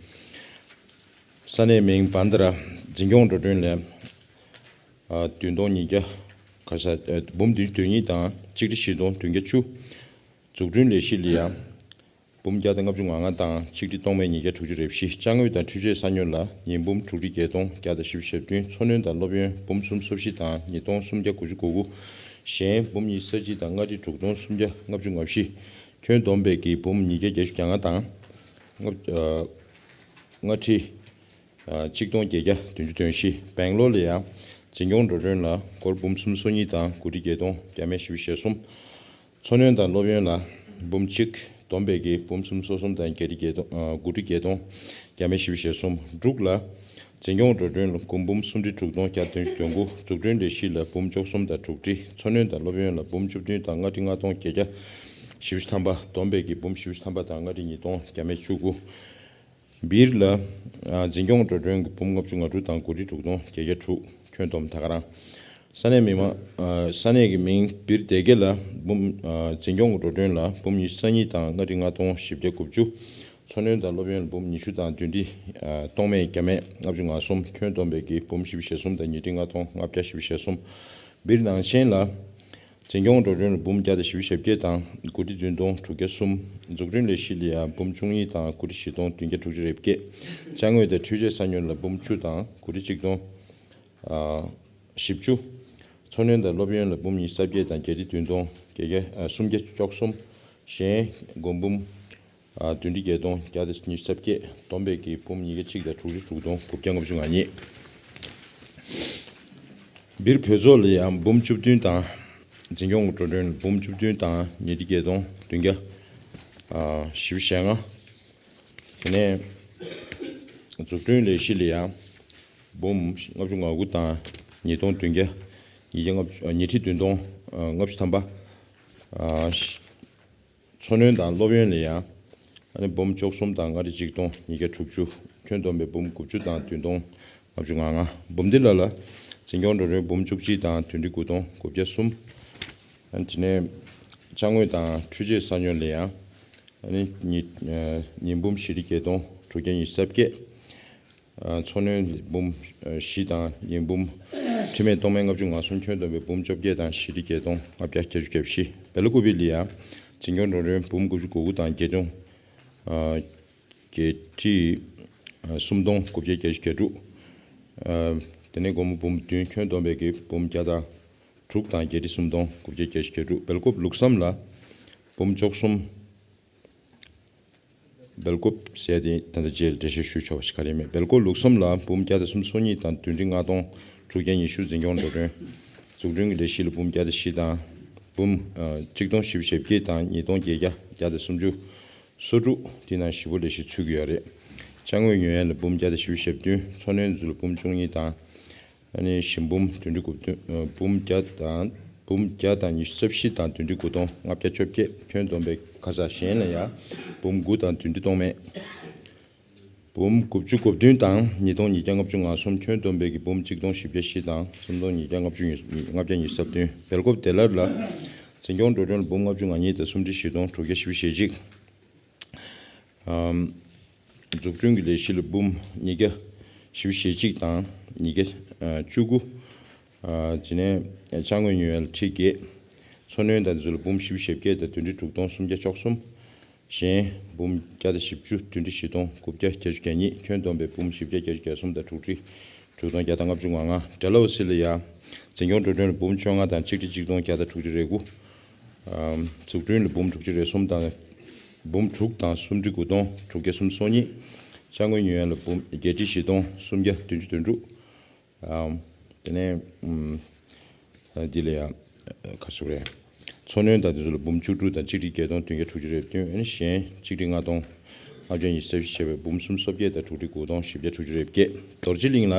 ས་གནས་མིང་བན་དྷ་ར། འཛིན་སྐྱོང་འགྲོ་གྲོན་ལས། ཨ་བདུན་སྟོང་ཉིས་བརྒྱ། ག་ས་ཨ་འབུམ་བདུན་ཅུ་དོན་གཉིས་དང་གཅིག་ཁྲི་བཞི་སྟོང་བདུན་བརྒྱ་བཅུ། འཛུགས་སྐྲུན་ལས་གཞི་ལ་ཡང་། འབུམ་བརྒྱ་དང་ལྔ་བཅུ་ང་ལྔ་དང་ཆིག་ཁྲི་སྟོང་མེད་ཉིས་བརྒྱ་དྲུག་ཅུ་རེ་བཞི། ཅ་དངོས་དང་འཕྲུལ་ཆས་གསར་ཉོ་ལ་ཉིས་འབུམ་དྲུག་ཁྲི་བརྒྱད་སྟོང་བརྒྱ་དང་བཞི་བཅུ་ཞེ་བདུན། འཚོ་སྣོན་དང་སློབ་ཡོན་འབུམ་སུམ་སོ་བཞི་དང་ཉིས་སྟོང་སུམ་བརྒྱ་དགུ་བཅུ་གོ་དགུ། གཞན་འབུམ་ཉི་ཤུ་རྩ་གཅིག་དང་ལྔ་ཁྲི་དྲུག་སྟོང་སུམ་བརྒྱ་ལྔ་བཅུ་ང་བཞི། ཁྱོན་བསྡོམས་པའི་གི་འབུམ་ཉིས་བརྒྱ་བརྒྱད་ཅུ་གྱ་ལྔ་དང་ལྔ་ཨ་ལྔ་ཁྲི་ཨ་གཅིག་སྟོང་བརྒྱད་བརྒྱ་བདུན་ཅུ་དོན་བཞི། སྦེང་ལོར་ལ་ཡང་འཛིན་སྐྱོང་འགྲོ་གྲོན་ལ་སྒོར་འབུམ་སུམ་སོ་གཉིས་དང་དགུ་ཁྲི་བརྒྱད་སྟོང་བརྒྱ་མེད་བཞི་བཅུ་ཞེ་གསུམ། འཚོ་སྣོན་དང་སློབ་ཡོན་ལ་འབུམ་གཅིག་བསྡོམས་པའི་གི་འབུམ་སུམ་སོ་གསུམ་དང་བརྒྱད་ཁྲི་བརྒྱད་སྟོང་ཨ་དགུ་ཁྲི་བརྒྱད་སྟོང་བརྒྱ་མེད་བཞི་བཅུ་ཞེ་གསུམ། འབྲུག་ལ་འཛིན་སྐྱོང་འགྲོ་གྲོན་ལ་སྒོར་འབུམ་སུམ་ཁྲི་དྲུག་སྟོང་བརྒྱ་དོན་དོན་དགུ། འཛུགས་སྐྲུན་ལས་གཞི་ལ་འབུམ་བཅུ་གསུམ་དང་དྲུག་ཁྲི། འཚོ་སྣོན་དང་སློབ་ཡོན་ལ་འབུམ་བཅུ་བདུན་དང་ལྔ་ཁྲི་ལྔ་སྟོང་བརྒྱད་བརྒྱ་བཞི་བཅུ་ཐམ་པ། བསྡོམས་པའི་གི་འབུམ་བཞི་བཅུ་ཐམ་པ་དང་ལྔ་ཁྲི་ཉིས་སྟོང་བརྒྱ་མེད་བཅུ་དགུ། སྦིར་ལ་ཨ་འཛིན་སྐྱོང་འགྲོ་གྲོན་གྱི་འབུམ་ལྔ་བཅུ་ང་དྲུག་དང་དགུ་ཁྲི་དྲུག་སྟོང་བརྒྱད་བརྒྱ་དྲུག་ཁྱོན་བསྡོམས་ད་ག་རང་། ས་གནས་མི་མང་ཨ་ས་གནས་ཀྱི་མིང་སྦིར་སྡེ་དགེ་ལ་འབུམ་ཨ་འཛིན་སྐྱོང་གི་འགྲོ་གྲོན་ལ་འབུམ་ཉི་ཤུ་རྩ་གཉིས་དང་ལྔ་ཁྲི་ལྔ་སྟོང་བཞི་བརྒྱ་དགུ་བཅུ། འཚོ་སྣོན་དང་སློབ་ཡོན་ལ་འབུམ་ཉི་ཤུ་དང་བདུན་ཁྲི་ཨ་སྟོང་མེད་བརྒྱ་མེད་ལྔ་བཅུ་ང་གསུམ། ཁྱོན་བསྡོམས་པའི་གི་འབུམ་བཞི་བཅུ་ཞེ་གསུམ་དང་ཉིས་ཁྲི་ལྔ་སྟོང་ལྔ་བརྒྱ་བཞི་བཅུ་ཞེ་གསུམ། སྦིར་ནང་ཆེན་ལ། འཛིན་སྐྱོང་འགྲོ་གྲོན་ལ་འབུམ་བརྒྱ་དང་བཞི་བཅུ་ཞེ་བརྒྱད་དང་དགུ་ཁྲི་བདུན་སྟོང་དྲུག་བརྒྱ་གསུམ། འཛུགས་སྐྲུན་ལས་གཞི་ལ་ཡང་འབུམ་བཅུ་གཉིས་དང་དགུ་ཁྲི་བཞི་སྟོང་བདུན་བརྒྱ་དྲུག་ཅུ་རེ་བརྒྱད། ཅ་དངོས་དང་འཕྲུལ་ཆས་གསར་ཉོ་ལ་འབུམ་བཅུ་དང་དགུ་ཁྲི་གཅིག་སྟོང་ཨ་བཞི་བཅུ། འཚོ་སྣོན་དང་སློབ་ཡོན་ལ་འབུམ་ཉི་ཤུ་རྩ་བརྒྱད་དང་བརྒྱད་ཁྲི་བདུན་སྟོང་བརྒྱད་བརྒྱ་ཨ་སུམ་བརྒྱ་བཅུ་གསུམ། གཞན་སྒོར་འབུམ་ཨ་བདུན་ཁྲི་བརྒྱད་སྟོང་བརྒྱ་དང་ཉི་ཤུ་རྩ་བརྒྱད། བསྡོམས་པའི་གི་འབུམ་ཉིས་བརྒྱ་གཅིག་དང་དྲུག་ཁྲི་དྲུག་སྟོང་དགུ་བརྒྱ་ལྔ་བཅུ་ང་གཉིས། སྦིར་བོད་ཚོགས་ལ་ཡང་འབུམ་བཅུ་བདུན་དང་། འཛིན་སྐྱོང་གི་འགྲོ་གྲོན་འབུམ་བཅུ་བདུན་དང་ཉིས་ཁྲི་བརྒྱད་སྟོང་བདུན་བརྒྱ་བཞི་བཅུ་ཞེ་ལྔ། དེ་ནས་འཛུགས་སྐྲུན་ལས་གཞི་ལ་ཡང་འབུམ་ལྔ་བཅུ་ང་དགུ་དང་ཉིས་སྟོང་བདུན་བརྒྱ། ཉིས་བརྒྱ་ལྔ་བཅུ་ཉིས་ཁྲི་བདུན་སྟོང་ལྔ་བཅུ་ཐམ་པ། འཚོ་སྣོན་དང་སློབ་ཡོན་ལ་ཡང་ཨ་ནི་འབུམ་བཅུ་གསུམ་དང་ལྔ་ཁྲི་གཅིག་སྟོང་ཉིས་བརྒྱ་དྲུག་ཅུ། ཁྱོན་བསྡོམས་པའི་འབུམ་དགུ་བཅུ་དང་བདུན་སྟོང་ལྔ་བཅུ་ང་ལྔ། འབུམ་སྡེ་ལ་ལ་འཛིན་སྐྱོང་འགྲོ་གྲོན་འབུམ་བཅུ་གཅིག་དང་བདུན་ཁྲི་དགུ་སྟོང་དགུ་བརྒྱ་གསུམ། ཨ་ནི་དེ་ནས་ཅ་དངོས་དང་འཕྲུལ་ཆས་གསར་ཉོ་ལ་ཡང་ཨ་ནི་ཉིས་ཉིས་འབུམ་བཞི་ཁྲི་བརྒྱད་སྟོང་དྲུག་བརྒྱ་ཉི་ཤུ་རྩ་བརྒྱད། འཚོ་སྣོན་འབུམ་བཞི་དང་ཉིས་འབུམ་ཁྲི་མེད་སྟོང་མེད་ལྔ་བཅུ་ང་གསུམ། ཁྱོན་བསྡོམས་པའི་འབུམ་བཅོ་བརྒྱད་དང་བཞི་ཁྲི་བརྒྱད་སྟོང་ལྔ་བརྒྱ་བརྒྱད་ཅུ་གྱ་བཞི། སྦེལ་ཀོབ་ལ་ཡང་འཛིན་སྐྱོང་འགྲོ་གྲོན་འབུམ་དགུ་བཅུ་གོ་དགུ་དང་བརྒྱད་སྟོང་བརྒྱད་ཁྲི་གསུམ་སྟོང་དགུ་བརྒྱ་བརྒྱད་ཅུ་གྱ་དྲུག། དེ་ནས་སྒོར་མོ་འབུམ་བདུན། ཁྱོན་བསྡོམས་པའི་གི་འབུམ་བརྒྱ་དང་དྲུག་དང་བརྒྱད་ཁྲི་སུམ་སྟོང་དགུ་བརྒྱ་བརྒྱད་ཅུ་གྱ་དྲུག། སྦེལ་ཀོབ་ལུགས་བསམ་ལ་འབུམ་བཅུ་གསུམ། སྦེལ་ཀོབ་ཟེར་དེ་ད་ལྟ་རྗེས་ལ་འགྲེལ་བཤད་ཞུ་ཆོག་པ་ཞིག་ག་རེ་མེད། སྦེལ་ཀོབ་ལུགས་བསམ་ལ་འབུམ་བརྒྱ་དང་སུམ་ཅུ་སོ་གཉིས་དང་བདུན་ཁྲི་ལྔ་སྟོང་དྲུག་བརྒྱ་ཉི་ཤུ། འཛིན་སྐྱོང་འགྲོ་གྲོན་འཛུགས་སྐྲུན་གྱི་ལས་གཞི་ལ་འབུམ་བརྒྱ་དང་བཞི་དང་འབུམ་གཅིག་སྟོང་བཞི་བཅུ་ཞེ་བརྒྱད་དང་ཉིས་སྟོང་བརྒྱད་བརྒྱ་བརྒྱ་དང་སུམ་ཅུ་སོ་དྲུག། དེ་ནང་བཞི་པོ་ལས་གཞི་ཚུད་ཀྱི་ཡོད་རེད། ཅ་དངོས་ཉོ་ཡ་ལ་འབུམ་བརྒྱ་དང་བཞི་བཅུ་ཞེ་བདུན། འཚོ་སྣོན་ཚུ་ལ་འབུམ་བཅུ་གཉིས་དང་ཨ་ནི་བཞི་འབུམ་བདུན་ཁྲི་དགུ་བདུན། འབུམ་བརྒྱ་དང་འབུམ་བརྒྱ་དང་ཉི་ཤུ་རྩ་བཞི་དང་བདུན་ཁྲི་དགུ་སྟོང་ལྔ་བརྒྱ་བཅོ་བརྒྱད། ཁྱོན་བསྡོམས་པའི་ཁ་ས་གཞན་ལ་ཡང་འབུམ་དགུ་དང་བདུན་ཁྲི་སྟོང་མེད། འབུམ་དགུ་བཅུ་གོ་བདུན་དང་ཉིས་སྟོང་ཉིས་བརྒྱ་ལྔ་བཅུ་ང་གསུམ། ཁྱོན་བསྡོམས་པའི་གི་འབུམ་གཅིག་སྟོང་བཞི་བརྒྱ་བཞི་དང་སུམ་སྟོང་ཉིས་བརྒྱ་ལྔ་བཅུ་ལྔ་བརྒྱ་ཉི་ཤུ་རྩ་བདུན། སྦེལ་ཀོབ་དེ་ལར་ལ་འཛིན་སྐྱོང་འགྲོ་གྲོན་འབུམ་ལྔ་བཅུ་ང་གཉིས་དང་སུམ་ཁྲི་བཞི་སྟོང་དྲུག་བརྒྱ་བཞི་བཅུ་ཞེ་གཅིག། འཛུགས་སྐྲུན་གྱི་ལས་གཞི་ལ་འབུམ་ཉིས་བརྒྱ་བཞི་བཅུ་ཞེ་གཅིག་དང་ཉིས་བརྒྱ་བཅུ་དགུ། དེ་ནས་ཅ་དངོས་ཉོ་ཡ་ལ་ཁྲི་བརྒྱད། འཚོ་སྣོན་དང་དེ་ཚོ་ལ་འབུམ་བཞི་བཅུ་ཞེ་བརྒྱད་དང་བདུན་ཁྲི་དྲུག་སྟོང་སུམ་བརྒྱ་བཅུ་གསུམ། གཞན་འབུམ་བརྒྱ་དང་བཞི་བཅུ། བདུན་ཁྲི་བཞི་སྟོང་དགུ་བརྒྱ་བརྒྱད་ཅུ་གྱ་གཉིས། ཁྱོན་བསྡོམས་པའི་འབུམ་བཞི་བརྒྱ་བརྒྱད་ཅུ་གྱ་གསུམ་དང་དྲུག་ཁྲི་དྲུག་སྟོང་བརྒྱ་དང་ལྔ་བཅུ་ང་ལྔ། ཌལ་ཧོ་སི་ལ་ཡ་འཛིན་སྐྱོང་འགྲོ་གྲོན་ལ་འབུམ་བཅོ་ལྔ་དང་གཅིག་ཁྲི་གཅིག་སྟོང་བརྒྱ་དང་དྲུག་ཅུ་རེ་དགུ། འཛུགས་སྐྲུན་ལ་འབུམ་དྲུག་ཅུ་རེ་གསུམ་དང་། འབུམ་དྲུག་དང་སུམ་ཁྲི་དགུ་སྟོང་དྲུག་བརྒྱ་སུམ་ཅུ་སོ་གཉིས། ཅ་དངོས་ཉོ་ཡ་ལ་འབུམ་བརྒྱད་ཁྲི་བཞི་སྟོང་སུམ་བརྒྱ་བདུན་ཅུ་དོན་དྲུག། དེ་ནས་འདི་ལ་ཡང་ག་ཟེར་རེད། འཚོ་སྣོན་དང་དེ་ཚོ་ལ་འབུམ་བཅུ་དྲུག་དང་གཅིག་ཁྲི་བརྒྱད་སྟོང་བདུན་བརྒྱ་དྲུག་ཅུ་རེ་བདུན། གཞན་གཅིག་ཁྲི་ལྔ་སྟོང་ལྔ་བརྒྱ་ཉི་ཤུ་རྩ་བཞི་བྱས་པའི་འབུམ་སུམ་ཅུ་སོ་བརྒྱད་དང་དྲུག་ཁྲི་དགུ་སྟོང་བཞི་བརྒྱ་དྲུག་ཅུ་རེ་བརྒྱད། རྡོ་རྗེ་གླིང་ལ་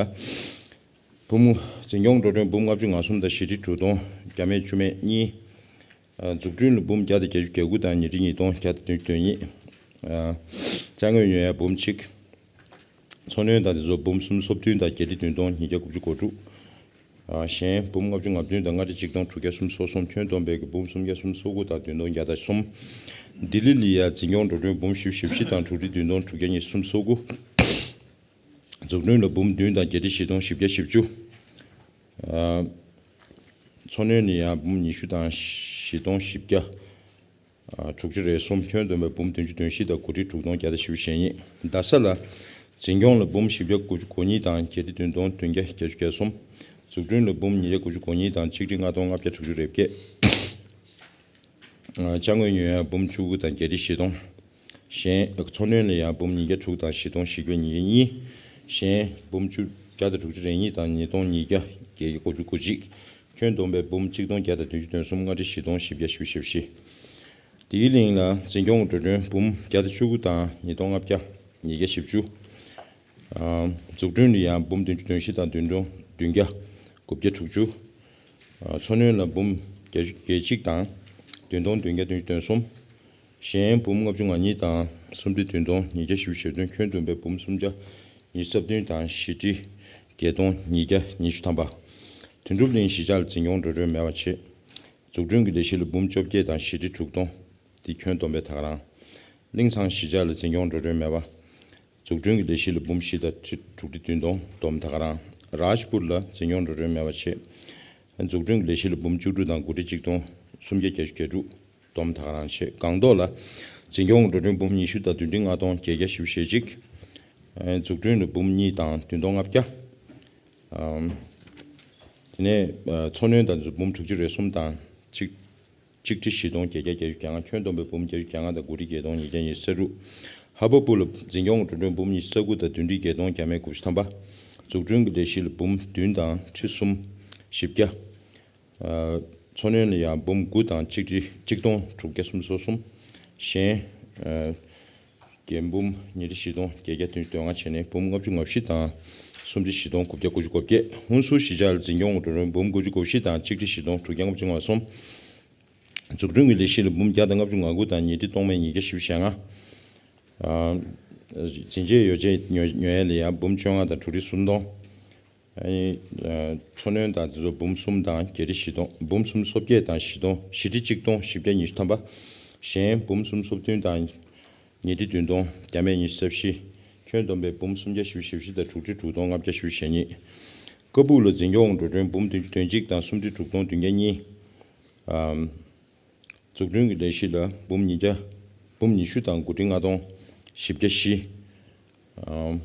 འབུམ། འཛིན་སྐྱོང་འགྲོ་གྲོན་འབུམ་ལྔ་བཅུ་ང་གསུམ་དང་བཞི་ཁྲི་དྲུག་སྟོང་བརྒྱ་མེད་བཅུ་མེད་གཉིས། འཛུགས་སྐྲུན་ལ་འབུམ་བརྒྱ་དང་བརྒྱད་ཅུ་གྱ་དགུ་དང་ཉིས་ཁྲི་ཉིས་སྟོང་བརྒྱ་དང་བདུན་ཅུ་དོན་གཉིས། ཅ་དངོས་ཉོ་ཡ་འབུམ་གཅིག། འཚོ་སྣོན་དང་དེ་ཚོ་འབུམ་སུམ་ཅུ་སོ་བདུན་དང་བརྒྱད་ཁྲི་བདུན་སྟོང་ཉིས་བརྒྱ་དགུ་བཅུ་གོ་དྲུག། གཞན་འབུམ་ལྔ་བཅུ་ང་བདུན་དང་ལྔ་ཁྲི་གཅིག་སྟོང་དྲུག་བརྒྱ་སུམ་ཅུ་སོ་གསུམ། ཁྱོན་བསྡོམས་པའི་གི་འབུམ་སུམ་བརྒྱ་སུམ་ཅུ་སོ་དགུ་དང་བདུན་སྟོང་བརྒྱ་དང་གསུམ། ལྡི་ལི་ལ་ཡ་འཛིན་སྐྱོང་འགྲོ་གྲོན་འབུམ་བཞི་བཅུ་ཞེ་བཞི་དང་དྲུག་ཁྲི་བདུན་སྟོང་དྲུག་བརྒྱ་ཉི་ཤུ་སུམ་ཅུ་སོ་དགུ། འཛུགས་སྐྲུན་ལ་འབུམ་བདུན་དང་བརྒྱད་ཁྲི་བཞི་སྟོང་བཞི་བརྒྱ་བཞི་བཅུ། འཚོ་སྣོན་ལ་ཡ་འབུམ་ཉི་ཤུ་དང་བཞི་སྟོང་བཞི་བརྒྱ། དྲུག་ཅུ་རེ་གསུམ། ཁྱོན་བསྡོམས་པའི་འབུམ་བདུན་ཅུ་དོན་བཞི་དང་དགུ་ཁྲི་དྲུག་སྟོང་བརྒྱ་དང་བཞི་བཅུ་ཞེ་གཉིས། རྡ་ས་ལ་འཛིན་སྐྱོང་ལ་འབུམ་བཞི་བརྒྱ་དགུ་བཅུ་གོ་གཉིས་དང་བརྒྱད་ཁྲི་བདུན་སྟོང་བདུན་བརྒྱ་བརྒྱད་ཅུ་གྱ་གསུམ། འཛུགས་སྐྲུན་ལ་འབུམ་ཉིས་བརྒྱ་དགུ་བཅུ་གོ་གཉིས་དང་གཅིག་ཁྲི་ལྔ་སྟོང་ལྔ་བརྒྱ་དྲུག་ཅུ་རེ་བརྒྱད། ཅ་དངོས་ཉོ་ཡ་འབུམ་བཅུ་དགུ་དང་བརྒྱད་ཁྲི་བཞི་སྟོང་། གཞན་འཚོ་སྣོན་ལ་ཡ་འབུམ་ཉིས་བརྒྱ་དྲུག་དང་བཞི་སྟོང་བཞི་བརྒྱ་ཉིས་བརྒྱ་གཉིས། གཞན་འབུམ་བཅུ་བརྒྱ་དང་དྲུག་ཅུ་རེ་གཉིས་དང་ཉིས་སྟོང་ཉིས་བརྒྱ་བརྒྱད་བརྒྱ་དགུ་བཅུ་གོ་གཅིག། ཁྱོན་བསྡོམས་པའི་འབུམ་གཅིག་སྟོང་བརྒྱ་དང་བདུན་ཅུ་དོན་གསུམ། ལྔ་ཁྲི་བཞི་སྟོང་བཞི་བརྒྱ་བཞི་བཅུ་ཞེ་བཞི། ལྡི་ལི་ལ་འཛིན་སྐྱོང་འགྲོ་གྲོན་འབུམ་བརྒྱ་དང་བཅུ་དགུ་དང་ཉིས་སྟོང་ལྔ་བརྒྱ་ཉིས་བརྒྱ་བཞི་བཅུ། འཛུགས་སྐྲུན་ལ་ཡང་འབུམ་བདུན་ཅུ་དོན་བཞི་དང་བདུན་སྟོང་བདུན་བརྒྱ་དགུ་བརྒྱ་དྲུག་ཅུ། འཚོ་སྣོན་ལ་འབུམ་བརྒྱད་ཅུ་གྱ་གཅིག་དང་བདུན་སྟོང་བདུན་བརྒྱ་བདུན་ཅུ་དོན་གསུམ། གཞན་འབུམ་ལྔ་བཅུ་ང་གཉིས་དང་སུམ་ཁྲི་བདུན་སྟོང་ཉིས་བརྒྱ་བཞི་བཅུ་ཞེ་བདུན། ཁྱོན་བསྡོམས་པའི་འབུམ་སུམ་བརྒྱ་ཉི་ཤུ་རྩ་བདུན་དང་བཞི་ཁྲི་བརྒྱད་སྟོང་ཉིས་བརྒྱ་ཉི་ཤུ་ཐམ་པ། དོན་གྲུབ་གླིང་གཞིས་ཆགས་ལ་འཛིན་སྐྱོང་འགྲོ་གྲོན་མེད་པ་བྱས། འཛུགས་སྐྲུན་གྱི་ལས་གཞི་ལ་འབུམ་བཅོ་བརྒྱད་དང་བཞི་ཁྲི་དྲུག་སྟོང་། འདི་ཁྱོན་བསྡོམས་པའི་ད་ག་རང་། གླིང་ཚང་གཞིས་ཆགས་ལ་འཛིན་སྐྱོང་འགྲོ་གྲོན་མེད་པ། འཛུགས་སྐྲུན་གྱི་ལས་གཞི་ལ་འབུམ་བཞི་དང་ཁྲི་དྲུག་ཁྲི་བདུན་སྟོང་བསྡོམས་ད་ག་རང་། རཱཇ་པུར་ལ་འཛིན་སྐྱོང་འགྲོ་གྲོན་མེད་པ་བྱས། འཛུགས་སྐྲུན་གྱི་ལས་གཞི་ལ་འབུམ་བཅུ་དྲུག་དང་དགུ་ཁྲི་གཅིག་སྟོང་སུམ་བརྒྱ་བརྒྱད་ཅུ་གྱ་དྲུག་བསྡོམས་ད་ག་རང་བྱས། སྒང་ཏོག་ལ་འཛིན་སྐྱོང་འགྲོ་གྲོན་འབུམ་ཉི་ཤུ་དང་བདུན་ཁྲི་ལྔ་སྟོང་བརྒྱད་བརྒྱ་བཞི་བཅུ་ཞེ་གཅིག། འཛུགས་སྐྲུན་ལ་འབུམ་གཉིས་དང་བདུན་སྟོང་ལྔ་བརྒྱ། དེ་ནས་འཚོ་སྣོན་དང་འབུམ་དྲུག་ཅུ་རེ་གསུམ་དང་གཅིག་གཅིག་ཁྲི་བཞི་སྟོང་བརྒྱད་བརྒྱ་བརྒྱད་ཅུ་གྱ་ལྔ། ཁྱོན་བསྡོམས་པའི་འབུམ་བརྒྱད་ཅུ་གྱ་ལྔ་དང་དགུ་ཁྲི་བརྒྱད་སྟོང་ཉིས་བརྒྱ་ཉི་ཤུ་རྩ་དྲུག། ཧ་པ་པུ་ལ་འཛིན་སྐྱོང་འགྲོ་གྲོན་འབུམ་ཉི་ཤུ་རྩ་དགུ་དང་བདུན་ཁྲི་བརྒྱད་སྟོང་བརྒྱ་མེད་དགུ་བཅུ་ཐམ་པ། འཛུགས་སྐྲུན་གྱི་ལས་གཞི་ལ་འབུམ་བདུན་དང་ཁྲི་གསུམ། བཞི་བརྒྱ། ཨ། མཚོ་སྣོན་ལ་ཡང་འབུམ་དགུ་དང་ཆིག་ཁྲི་གཅིག་སྟོང་དྲུག་བརྒྱ་སུམ་ཅུ་སོ་གསུམ། གཞན། ཨ། བརྒྱད་འབུམ་ཉི་ཁྲི་བཞི་སྟོང་བརྒྱད་བརྒྱ་བདུན་ཅུ་དོན་ལྔ་བྱས་ནས་འབུམ་ལྔ་བཅུ་ང་བཞི་དང་སུམ་ཁྲི་བཞི་སྟོང་དགུ་བརྒྱ་དགུ་བཅུ་གོ་བརྒྱད། ཧུན་སུར་གཞིས་ཆགས་ལ་འཛིན་སྐྱོང་ངོ་སྤྲོད་རིང་འབུམ་དགུ་བཅུ་གོ་བཞི་དང་ཆིག་ཁྲི་བཞི་སྟོང་དྲུག་བརྒྱ་ལྔ་བཅུ་ང་གསུམ། འཛུགས་སྐྲུན་གྱི་ལས་གཞི་ལ་འབུམ་བརྒྱ་དང་ལྔ་བཅུ་ང་དགུ་དང་ཉིས་ཁྲི་སྟོང་མེད་ཉིས་བརྒྱ་བཞི་བཅུ་ཞེ་ལྔ། ཨ། འཛིན་ཆས་ཡོ་བྱད་ཉོ་ཉོ་ཡས་ལ་ཡང་འབུམ་བཅོ་ལྔ་དང་དྲུག་ཁྲི་སུམ་སྟོང་། ཨ་ནི། ཨ། མཚོ་སྣོན་དང་དེ་ཚོ་འབུམ་གསུམ་དང་བརྒྱད་ཁྲི་བཞི་སྟོང་། འབུམ་གསུམ་སོ་བརྒྱད་དང་བཞི་སྟོང་བཞི་ཁྲི་གཅིག་སྟོང་བཞི་བརྒྱ་ཉི་ཤུ་ཐམ་པ། གཞན་འབུམ་གསུམ་སོ་བདུན་དང་ཉིས་ཁྲི་བདུན་སྟོང་བརྒྱ་མེད་ཉི་ཤུ་རྩ་བཞི། ཁྱོན་བསྡོམས་པའི་འབུམ་སུམ་བརྒྱ་བཞི་བཅུ་ཞེ་བཞི་དང་དྲུག་ཁྲི་དྲུག་སྟོང་ལྔ་བརྒྱ་བཞི་བཅུ་ཞེ་གཉིས། ཀ་སྦུག་ལ་འཛིན་སྐྱོང་འགྲོ་གྲོན་འབུམ་བདུན་ཅུ་དོན་གཅིག་དང་སུམ་ཁྲི་དྲུག་སྟོང་བདུན་བརྒྱ་གཉིས། ཨམ། འཛུགས་སྐྲུན་གྱི་ལས་གཞི་ལ་འབུམ་ཉིས་བརྒྱ། འབུམ་ཉི་ཤུ་དང་དགུ་ཁྲི་ལྔ་སྟོང་བཞི་བརྒྱ་བཞི། ཨམ།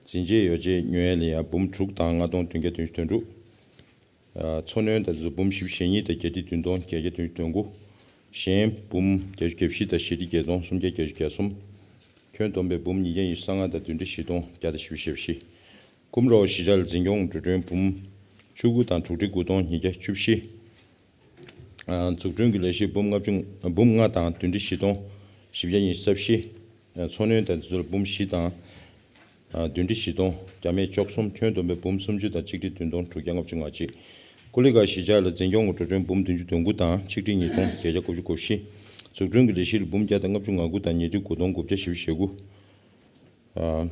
འཛིན་ཆས་ཡོ་བྱད་ཉོ་ཡས་ལ་ཡང་འབུམ་དྲུག་དང་ལྔ་སྟོང་བདུན་བརྒྱ་བདུན་ཅུ་དོན་དྲུག། ཨ། མཚོ་སྣོན་དང་དེ་ཚོ་འབུམ་བཞི་བཅུ་ཞེ་གཉིས་དང་བརྒྱད་ཁྲི་བདུན་སྟོང་བརྒྱད་བརྒྱ་བདུན་ཅུ་དོན་དགུ། གཞན་འབུམ་བརྒྱད་ཅུ་གྱ་བཞི་དང་བཞི་ཁྲི་བརྒྱད་སྟོང་སུམ་བརྒྱ་གྱ་གསུམ། ཁྱོན་བསྡོམས་པའི་འབུམ་ཉིས་བརྒྱ་ཉི་ཤུ་རྩ་ལྔ་དང་བདུན་ཁྲི་བཞི་སྟོང་བརྒྱ་དང་བཞི་བཅུ་ཞེ་བཞི། ཀུམ་རོ་གཞིས་ཆགས་ལ་འཛིན་སྐྱོང་འགྲོ་གྲོན་འབུམ་བཅུ་དགུ་དང་དྲུག་ཁྲི་དགུ་སྟོང་ཉིས་བརྒྱ་བཅུ་བཞི། ཨ། འཛུགས་སྐྲུན་གྱི་ལས་གཞི་འབུམ་ལྔ་བཅུ་འབུམ་ལྔ་དང་བདུན་ཁྲི་བཞི་སྟོང་བཞི་བརྒྱ་ཉི་ཤུ་རྩ་བཞི། ཨ། མཚོ་སྣོན་དང་དེ་ཚོ་ལ་འབུམ་བཞི་དང་། ཨ། བདུན་ཁྲི་བཞི་སྟོང་བརྒྱ་མེད་བཅུ་གསུམ། ཁྱོན་བསྡོམས་པའི་འབུམ་སུམ་ཅུ་དང་ཆིག་ཁྲི་བདུན་སྟོང་དྲུག་བརྒྱ་ལྔ་བཅུ་ང་གཅིག། ཀུ་ལི་གྷལ་གཞིས་ཆགས་ལ་འཛིན་སྐྱོང་གི་འགྲོ་གྲོན་འབུམ་བདུན་ཅུ་དོན་དགུ་དང་ཆིག་ཁྲི་ཉིས་སྟོང་བརྒྱད་བརྒྱ་དགུ་བཅུ་གོ་བཞི། འཛུགས་སྐྲུན་གྱི་ལས་གཞི་ལ་འབུམ་བརྒྱ་དང་ལྔ་བཅུ་ང་དགུ་དང་ཉིས་ཁྲི་དགུ་སྟོང་དགུ་བརྒྱ་བཞི་བཅུ་ཞེ་དགུ། ཨ།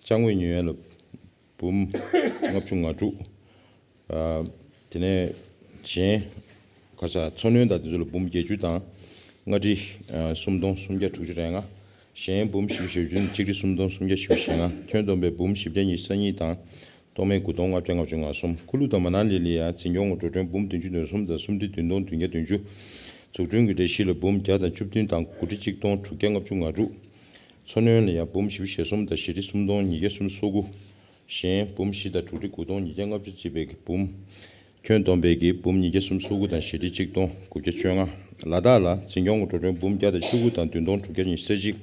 ཅ་དངོས་ཉོ་ཡས་ལ་འབུམ་ལྔ་བཅུ་ང་དྲུག། ཨ། དེ་ནས་གཞན། ག་ས་མཚོ་སྣོན་དང་དེ་ཚོ་ལ་འབུམ་བརྒྱད་ཅུ་དང་ལྔ་ཁྲི། ཨ། སུམ་སྟོང་སུམ་བརྒྱ་དྲུག་ཅུ་རེ་ལྔ། གཞན་འབུམ་བཞི་བཅུ་ཞེ་བཅུ་ནས་ཆིག་ཁྲི་སུམ་སྟོང་སུམ་བརྒྱ་བཞི་བཅུ་ཞེ་ལྔ། ཁྱོན་བསྡོམས་པའི་འབུམ་བཞི་བརྒྱ་ཉི་ཤུ་རྩ་གཉིས་དང་སྟོང་མེད་དགུ་སྟོང་ལྔ་བརྒྱ་ལྔ་བཅུ་ང་གསུམ། ཁུ་ལུ་དང་མ་ན་ལི་ལ་ཡང་འཛིན་སྐྱོང་གི་འགྲོ་གྲོན་འབུམ་བདུན་ཅུ་དོན་གསུམ་དང་སུམ་ཁྲི་བདུན་སྟོང་བདུན་བརྒྱ་བདུན་ཅུ། འཛུགས་སྐྲུན་གྱི་ལས་གཞི་ལ་འབུམ་བརྒྱ་དང་བཅུ་བདུན་དང་དགུ་ཁྲི་གཅིག་སྟོང་དྲུག་བརྒྱ་ལྔ་བཅུ་ང་དྲུག། མཚོ་སྣོན་ལ་ཡང་འབུམ་བཞི་བཅུ་ཞེ་གསུམ་དང་བཞི་ཁྲི་སུམ་སྟོང་ཉིས་བརྒྱ་སུམ་ཅུ་སོ་དགུ། གཞན་འབུམ་བཞི་དང་དྲུག་ཁྲི་དགུ་སྟོང་ཉིས་བརྒྱ་ལྔ་བཅུ་བརྩིས་པའི་གི་འབུམ། ཁྱོན་བསྡོམས་པའི་གི་འབུམ་ཉིས་བརྒྱ་སུམ་ཅུ་སོ་དགུ་དང་བཞི་ཁྲི་གཅིག་སྟོང་དགུ་བརྒྱ་བཅོ་ལྔ། ལ་དྭགས་ལ་འཛིན་སྐྱོང་གི་འགྲོ་གྲོན་འབུམ་བརྒྱ་དང་བཅུ་དགུ་དང་བདུན་སྟོང་དྲུག་བརྒྱ་ཉི་ཤུ་རྩ་གཅིག།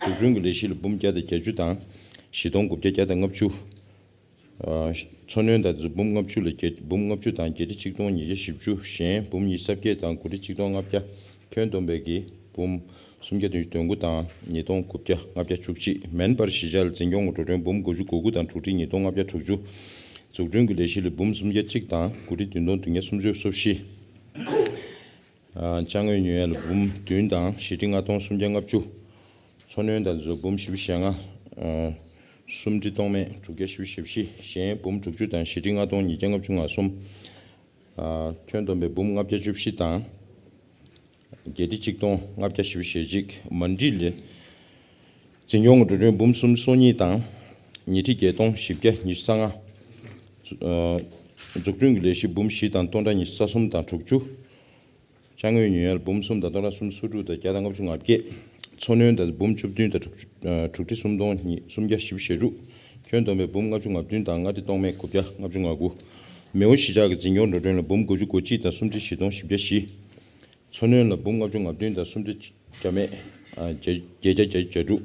འཛུགས་སྐྲུན་གྱི་ལས་གཞི་ལ་འབུམ་བརྒྱ་དང་བརྒྱད་ཅུ་དང་བཞི་སྟོང་དགུ་བརྒྱ་བརྒྱ་དང་ལྔ་བཅུ། ཨ། མཚོ་སྣོན་དང་དེ་ཚོ་འབུམ་ལྔ་བཅུ་ལ་བརྒྱད་འབུམ་ལྔ་བཅུ་དང་བརྒྱད་ཁྲི་གཅིག་སྟོང་ཉིས་བརྒྱ་བཞི་བཅུ། གཞན་འབུམ་ཉི་ཤུ་རྩ་བརྒྱད་དང་དགུ་ཁྲི་གཅིག་སྟོང་ལྔ་བརྒྱ། ཁྱོན་བསྡོམས་པའི་གི་འབུམ་སུམ་བརྒྱ་བདུན་ཅུ་དོན་དགུ་དང་ཉིས་སྟོང་དགུ་བརྒྱ་ལྔ་བརྒྱ་བཅུ་གཅིག། མེན་པར་གཞིས་ཆགས་ལ་འཛིན་སྐྱོང་གི་འགྲོ་གྲོན་འབུམ་དགུ་བཅུ་གོ་དགུ་དང་དྲུག་ཁྲི་ཉིས་སྟོང་ལྔ་བརྒྱ་དྲུག་ཅུ། འཛུགས་སྐྲུན་གྱི་ལས་གཞི་ལ་འབུམ་སུམ་བརྒྱ་གཅིག་དང་དགུ་ཁྲི་བདུན་སྟོང་བདུན་བརྒྱ་སུམ་ཅུ་སོ་བཞི། ཨ། ཅ་དངོས་ཉོ་ཡས་ལ་འབུམ་བདུན་དང་བཞི་ཁྲི་ལྔ་སྟོང་སུམ་བརྒྱ་ལྔ་བཅུ། མཚོ་སྣོན་དང་དེ་ཚོ་འབུམ་བཞི་བཅུ་ཞེ་ལྔ། ཨ། སུམ་ཁྲི་སྟོང་མེད་དྲུག་བརྒྱ་བཞི་བཅུ་ཞེ་བཞི། གཞན་འབུམ་དྲུག་ཅུ་དང་བཞི་ཁྲི་ལྔ་སྟོང་ཉིས་བརྒྱ་ལྔ་བཅུ་ང་གསུམ། ཨ། ཁྱོན་བསྡོམས་པའི་འབུམ་ལྔ་བརྒྱ་བཅུ་བཞི་དང་བརྒྱད་ཁྲི་གཅིག་སྟོང་ལྔ་བརྒྱ་བཞི་བཅུ་ཞེ་གཅིག། མན་ཌི་ལ་འཛིན་སྐྱོང་གི་འགྲོ་གྲོན་འབུམ་སུམ་ཅུ་སོ་གཉིས་དང་ཉིས་ཁྲི་བརྒྱད་སྟོང་བཞི་བརྒྱ་ཉི་ཤུ་རྩ་ལྔ། ཨ། འཛུགས་སྐྲུན་གྱི་ལས་གཞི་འབུམ་བཞི་དང་སྟོང་ཕྲག་ཉི་ཤུ་རྩ་གསུམ་དང་དྲུག་ཅུ། ཅ་དངོས་ཉོ་ཡས་ལ་འབུམ་གསུམ་དང་སྟོང་ཕྲག་སུམ་ཅུ་སོ་དྲུག་དང་བརྒྱ་དང་ལྔ་བཅུ་ང་བརྒྱད། མཚོ་སྣོན་དང་འབུམ་བཅུ་བདུན་དང་དྲུག་ཅུ། ཨ། དྲུག་ཁྲི་སུམ་སྟོང་ཉིས་སུམ་བརྒྱ་བཞི་བཅུ་ཞེ་དྲུག། ཁྱོན་བསྡོམས་པའི་འབུམ་ལྔ་བཅུ་ང་བདུན་དང་ལྔ་ཁྲི་སྟོང་མེད་དགུ་བརྒྱ་ལྔ་བཅུ་ང་དགུ། མེའོ་གཞིས་ཆགས་ཀྱི་འཛིན་སྐྱོང་འགྲོ་གྲོན་ལ་འབུམ་དགུ་བཅུ་གོ་གཅིག་དང་སུམ་ཁྲི་བཞི་སྟོང་བཞི་བརྒྱ་བཞི། མཚོ་སྣོན་ལ་འབུམ་ལྔ་བཅུ་ང་བདུན་དང་སུམ་ཁྲི་བརྒྱ་མེད། ཨ། བརྒྱད་བརྒྱད་བརྒྱ་བརྒྱད་ཅུ་གྱ་དྲུག།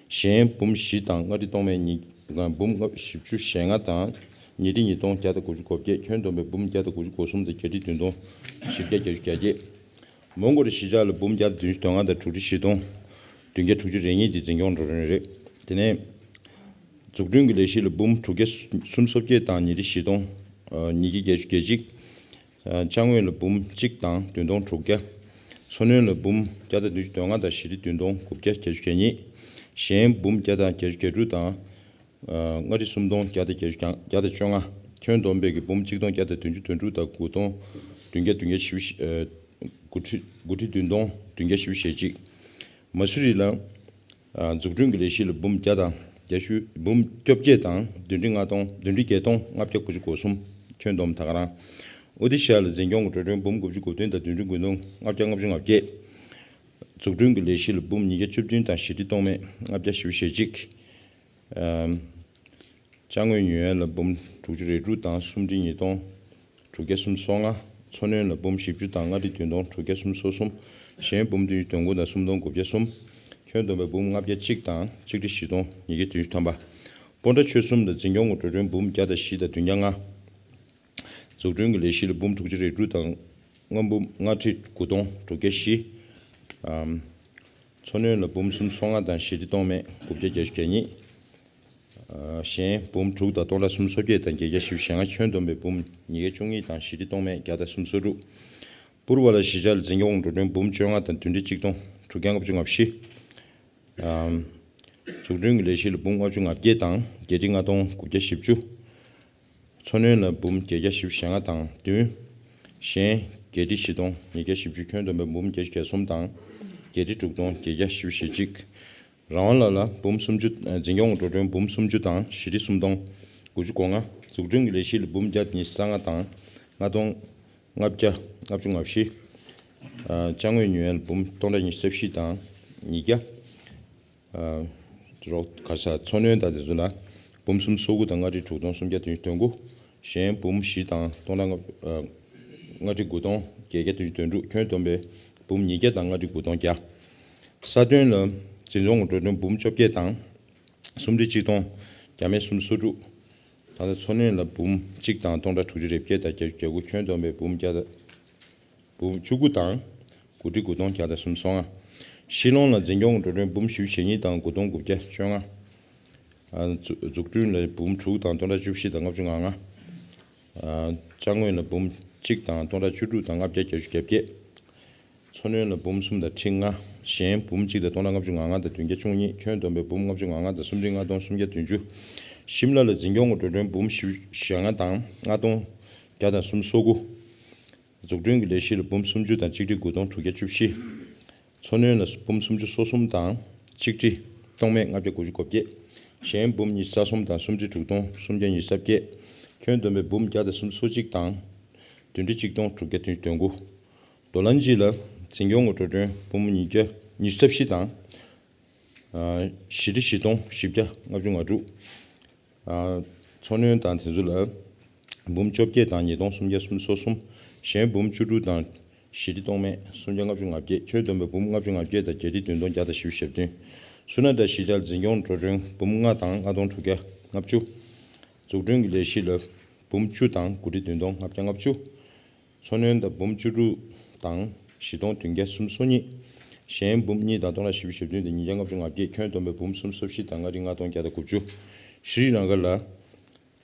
གཞན་འབུམ་བཞི་དང་ལྔ་ཁྲི་སྟོང་མེད་ཉིས། འབུམ་ལྔ་བཞི་བཅུ་ཞེ་ལྔ་དང་ཉིས་ཁྲི་ཉིས་སྟོང་བརྒྱ་དང་དགུ་བཅུ་གོ་བརྒྱད། ཁྱོན་བསྡོམས་པའི་འབུམ་བརྒྱ་དང་དགུ་བཅུ་གོ་གསུམ་དང་བརྒྱད་ཁྲི་བདུན་སྟོང་བཞི་བརྒྱ་བརྒྱད་ཅུ་གྱ་བརྒྱད། མོན་གྷོ་གཞིས་ཆགས་ལ་འབུམ་བརྒྱ་དང་བདུན་ཅུ་དོན་ལྔ་དང་དྲུག་ཁྲི་བཞི་སྟོང་བདུན་བརྒྱ་དྲུག་ཅུ་རེ་གཉིས་དེ་འཛིན་སྐྱོང་འགྲོ་གྲོན་རེད། དེ་ནས་འཛུགས་སྐྲུན་གྱི་ལས་གཞི་ལ་འབུམ་དྲུག་བརྒྱ་སུམ་ཅུ་སོ་བརྒྱད་དང་ཉིས་ཁྲི་བཞི་སྟོང་ཉིས་བརྒྱ་བརྒྱད་ཅུ་གྱ་གཅིག། ཅ་དངོས་ལ་འབུམ་གཅིག་དང་བདུན་སྟོང་དྲུག་བརྒྱ། མཚོ་སྣོན་ལ་འབུམ་བརྒྱ་དང་བདུན་ཅུ་དོན་ལྔ་དང་བཞི་ཁྲི་བདུན་སྟོང་དགུ་བརྒྱ་བརྒྱད་ཅུ་གྱ་གཉིས། གཞན་འབུམ་བརྒྱ་དང་བརྒྱད་ཅུ་གྱ་དྲུག་དང་། ལྔ་ཁྲི་སུམ་སྟོང་བརྒྱ་དང་བརྒྱད་ཅུ་གྱ་བརྒྱ་དང་བཅོ་ལྔ། ཁྱོན་བསྡོམས་པའི་གི་འབུམ་གཅིག་སྟོང་བརྒྱ་དང་བདུན་ཅུ་དོན་དྲུག་དང་དགུ་སྟོང་བདུན་བརྒྱ་བདུན་བརྒྱ་བཞི་བཅུ། དགུ་ཁྲི་དགུ་ཁྲི་བདུན་སྟོང་བདུན་བརྒྱ་བཞི་བཅུ་ཞེ་གཅིག། མ་སུ་རི་ལ། ཨ། འཛུགས་སྐྲུན་གྱི་ལས་གཞི་ལ་འབུམ་བརྒྱ་དང་བརྒྱད་ཅུ། འབུམ་བཅོ་བརྒྱད་དང་བདུན་ཁྲི་ལྔ་སྟོང་བདུན་ཁྲི་བརྒྱད་སྟོང་ལྔ་བརྒྱ་དགུ་བཅུ་གོ་གསུམ། ཁྱོན་བསྡོམས་ད་ག་རང་། ཨོ་ཏི་ཤ་ལ་འཛིན་སྐྱོང་གི་འགྲོ་གྲོན་འབུམ་དགུ་བཅུ་གོ་བདུན་དང་བདུན་ཁྲི་དགུ་སྟོང་ལྔ་བརྒྱ་ལྔ་བཅུ་ང་བརྒྱད། འཛུགས་སྐྲུན་གྱི་ལས་གཞི་ལ་འབུམ་ཉིས་བརྒྱ་བཅུ་བདུན་དང་བཞི་ཁྲི་སྟོང་མེད་ལྔ་བརྒྱ་བཞི་བཅུ་ཞེ་གཅིག། ཨམ། ཅ་དངོས་ཉོ་ཡས་ལ་འབུམ་དྲུག་ཅུ་རེ་དྲུག་དང་སུམ་ཁྲི་ཉིས་སྟོང་དྲུག་བརྒྱ་སུམ་ཅུ་སོ་ལྔ། མཚོ་སྣོན་ལ་འབུམ་བཞི་བཅུ་དང་ལྔ་ཁྲི་བདུན་སྟོང་དྲུག་བརྒྱ་སུམ་ཅུ་སོ་གསུམ། གཞན་འབུམ་བདུན་ཅུ་དོན་དགུ་དང་སུམ་སྟོང་དགུ་བརྒྱ་གསུམ། ཁྱོན་བསྡོམས་པའི་འབུམ་ལྔ་བརྒྱ་གཅིག་དང་ཆིག་ཁྲི་བཞི་སྟོང་ཉིས་བརྒྱ་བདུན་ཅུ་ཐམ་པ། སྤོན་ཊ་ཆོལ་གསུམ་ལ་འཛིན་སྐྱོང་གི་འགྲོ་གྲོན་འབུམ་བརྒྱ་དང་བཞི་དང་བདུན་བརྒྱ་ལྔ། འཛུགས་སྐྲུན་གྱི་ལས་གཞི་ལ་འབུམ་དྲུག་ཅུ་རེ་དྲུག་དང་། དངུལ་འབུམ་ལྔ་ཁྲི་དགུ་སྟོང་དྲུག་བརྒྱ་བཞི། ཨམ། འཚོ་སྣོན་ལ་འབུམ་སུམ་སོ་ལྔ་དང་བཞི་ཁྲི་སྟོང་མེད་དགུ་བརྒྱ་བརྒྱད་ཅུ་གྱ་གཉིས། ཨ། གཞན་འབུམ་དྲུག་དང་སྟོང་ཕྲག་སུམ་ཅུ་སོ་བརྒྱད་དང་བརྒྱད་བརྒྱ་བཞི་བཅུ་ཞེ་ལྔ། ཁྱོན་བསྡོམས་པའི་འབུམ་ཉིས་བརྒྱ་བཅུ་གཉིས་དང་བཞི་ཁྲི་སྟོང་མེད་བརྒྱ་དང་སུམ་ཅུ་སོ་དྲུག། པུར་བ་ལ་གཞིས་ཆགས་ལ་འཛིན་སྐྱོང་དངུལ་འགྲོ་གྲོན་འབུམ་བཅོ་ལྔ་དང་བདུན་ཁྲི་གཅིག་སྟོང་དྲུག་བརྒྱ་ལྔ་བཅུ་ང་བཞི། ཨམ། འཛུགས་སྐྲུན་གྱི་ལས་གཞི་ལ་འབུམ་ལྔ་བཅུ་ང་བརྒྱད་དང་བརྒྱད་ཁྲི་ལྔ་སྟོང་དགུ་བརྒྱ་བཞི་བཅུ། འཚོ་སྣོན་ལ་འབུམ་བརྒྱད་བརྒྱ་བཞི་བཅུ་ཞེ་ལྔ་དང་བདུན། གཞན་བརྒྱད་ཁྲི་བཞི་སྟོང་ཉིས་བརྒྱ་བཞི་བཅུ། ཁྱོན་བསྡོམས་པའི་འབུམ་བརྒྱད་ཅུ་གྱ་གསུམ་དང་བརྒྱད་ཁྲི་དྲུག་སྟོང་བརྒྱད་བརྒྱ་བཞི་བཅུ་ཞེ་གཅིག། རང་དབང་ལ་ལ་འབུམ་སུམ་ཅུ། ཨ། འཛིན་སྐྱོང་དངུལ་འགྲོ་གྲོན་འབུམ་སུམ་ཅུ་དང་བཞི་ཁྲི་སུམ་སྟོང་དགུ་བཅུ་གོ་ལྔ། འཛུགས་སྐྲུན་གྱི་ལས་གཞི་ལ་འབུམ་བརྒྱ་ཉི་ཤུ་རྩ་ལྔ་དང་ལྔ་སྟོང་ལྔ་བརྒྱ་ལྔ་བཅུ་ང་བཞི། ཨ། ཅ་དངོས་ཉོ་ཡ་ལ་འབུམ་སྟོང་ཕྲག་ཉི་ཤུ་རྩ་བཞི་དང་ཉིས་བརྒྱ། ཨ། རོགས་ག་ས་འཚོ་སྣོན་དང་དེ་ཚོ་ལ་འབུམ་སུམ་ཅུ་སོ་དགུ་དང་ལྔ་ཁྲི་དྲུག་སྟོང་སུམ་བརྒྱ་བདུན་ཅུ་དོན་དགུ། གཞན་འབུམ་བཞི་དང་སྟོང་ཕྲག་ལྔ། ཨ། ལྔ་ཁྲི་དགུ་སྟོང་བརྒྱད་བརྒྱ་བདུན་ཅུ་དོན་དྲུག། ཁྱོན་བསྡོམས་པའི་འབུམ་ཉིས་བརྒྱ་དང་ལྔ་ཁྲི་དགུ་སྟོང་བརྒྱ། ས་དོན་ལ་འཛིན་སྐྱོང་དངུལ་འགྲོ་གྲོན་འབུམ་བཅོ་བརྒྱད་དང་སུམ་ཁྲི་གཅིག་སྟོང་བརྒྱ་མེད་སུམ་ཅུ་སོ་དྲུག། ད་ལྟ་འཚོ་སྣོན་ལ་འབུམ་གཅིག་དང་སྟོང་ཕྲག་དྲུག་ཅུ་རེ་བརྒྱད་དང་བརྒྱད་ཅུ་གྱ་དགུ། ཁྱོན་བསྡོམས་པའི་འབུམ་བརྒྱ་དང་། འབུམ་བཅུ་དགུ་དང་དགུ་ཁྲི་དགུ་སྟོང་བརྒྱ་དང་སུམ་ཅུ་སོ་ལྔ། ཤི་ལོང་ལ་འཛིན་སྐྱོང་དངུལ་འགྲོ་གྲོན་འབུམ་བཞི་བཅུ་ཞེ་གཉིས་དང་དགུ་སྟོང་དགུ་བརྒྱ་བཅོ་ལྔ། ཨ། འཛུ། འཛུགས་སྐྲུན་ལ་འབུམ་དྲུག་དང་སྟོང་ཕྲག་བཅུ་བཞི་དང་ལྔ་བཅུ་ང་ལྔ། ཨ། ཅ་དངོས་ལ་འབུམ་གཅིག་དང་སྟོང་ཕྲག་བཅུ་དྲུག་དང་ལྔ་བརྒྱ་བརྒྱད་ཅུ་གྱ་བརྒྱད། འཚོ་སྣོན་ལ་འབུམ་གསུམ་དང་ཁྲི་ལྔ། གཞན་འབུམ་གཅིག་དང་སྟོང་ཕྲག་ལྔ་བཅུ་ང་ལྔ་དང་བདུན་བརྒྱ་བཅུ་གཉིས། ཁྱོན་བསྡོམས་པའི་འབུམ་ལྔ་བཅུ་ང་ལྔ་དང་སུམ་ཁྲི་ལྔ་སྟོང་སུམ་བརྒྱ་བདུན་ཅུ། ཤིམ་ལ་ལ་འཛིན་སྐྱོང་དངུལ་འགྲོ་གྲོན་འབུམ་བཞི་བཅུ་ཞེ་ལྔ་དང་ལྔ་སྟོང་བརྒྱ་དང་སུམ་ཅུ་སོ་དགུ། འཛུགས་སྐྲུན་གྱི་ལས་གཞི་ལ་འབུམ་སུམ་ཅུ་དང་གཅིག་ཁྲི་དགུ་སྟོང་དྲུག་བརྒྱ་བཅུ་བཞི། འཚོ་སྣོན་ལ་འབུམ་སུམ་ཅུ་སོ་གསུམ་དང་གཅིག་ཁྲི་སྟོང་མེད་ལྔ་བརྒྱ་དགུ་ཅུ་གོ་བརྒྱད། གཞན་འབུམ་ཉི་ཤུ་རྩ་གསུམ་དང་སུམ་ཁྲི་དྲུག་སྟོང་སུམ་བརྒྱ་ཉི་ཤུ་རྩ་བརྒྱད། ཁྱོན་བསྡོམས་པའི་འབུམ་བརྒྱ་དང་སུམ་ཅུ་སོ་གཅིག་དང་བདུན་ཁྲི་གཅིག་སྟོང་དྲུག་བརྒྱ་བདུན་ཅུ་དོན་དགུ། རྡོ་ལན་ཇི་ལ་འཛིན་སྐྱོང་དངུལ་འགྲོ་གྲོན་འབུམ་ཉིས་བརྒྱ་ཉི་ཤུ་རྩ་བཞི་དང་། ཨ། བཞི་ཁྲི་བཞི་སྟོང་བཞི་བརྒྱ་ལྔ་བཅུ་ང་དྲུག། ཨ། འཚོ་སྣོན་དང་དེ་ཚོ་ལ་འབུམ་བཅོ་བརྒྱད་དང་ཉིས་སྟོང་སུམ་བརྒྱ་སུམ་ཅུ་སོ་གསུམ། གཞན་འབུམ་བཅུ་དྲུག་དང་བཞི་ཁྲི་སྟོང་མེད་སུམ་བརྒྱ་ལྔ་བཅུ་ང་བརྒྱད། ཁྱོན་བསྡོམས་པའི་འབུམ་ལྔ་བཅུ་ང་བརྒྱད་དང་བརྒྱད་ཁྲི་བདུན་སྟོང་བརྒྱ་དང་བཞི་བཅུ་ཞེ་བདུན། སུ་ན་ཌ་གཞིས་ཆགས་འཛིན་སྐྱོང་འགྲོ་གྲོན་འབུམ་ལྔ་དང་ལྔ་སྟོང་དྲུག་བརྒྱ་ལྔ་བཅུ། འཛུགས་སྐྲུན་གྱི་ལས་གཞི་ལ་འབུམ་བཅུ་དང་དགུ་ཁྲི་བདུན་སྟོང་ལྔ་བརྒྱ་ལྔ་བཅུ། འཚོ་སྣོན་དང་འབུམ་བཅུ་དྲུག་དང་བཞི་སྟོང་བདུན་བརྒྱ་སུམ་ཅུ་སོ་གཉིས། གཞན་འབུམ་གཉིས་དང་སྟོང་ཕྲག་བཞི་བཅུ་ཞེ་བདུན་དང་ཉིས་བརྒྱ་ལྔ་བཅུ་ང་བརྒྱད། ཁྱོན་བསྡོམས་པའི་འབུམ་སུམ་ཅུ་སོ་བཞི་དང་ལྔ་ཁྲི་ལྔ་སྟོང་བརྒྱ་དང་དགུ་བཅུ། ཤྲི་ལང་ཀ་ལ་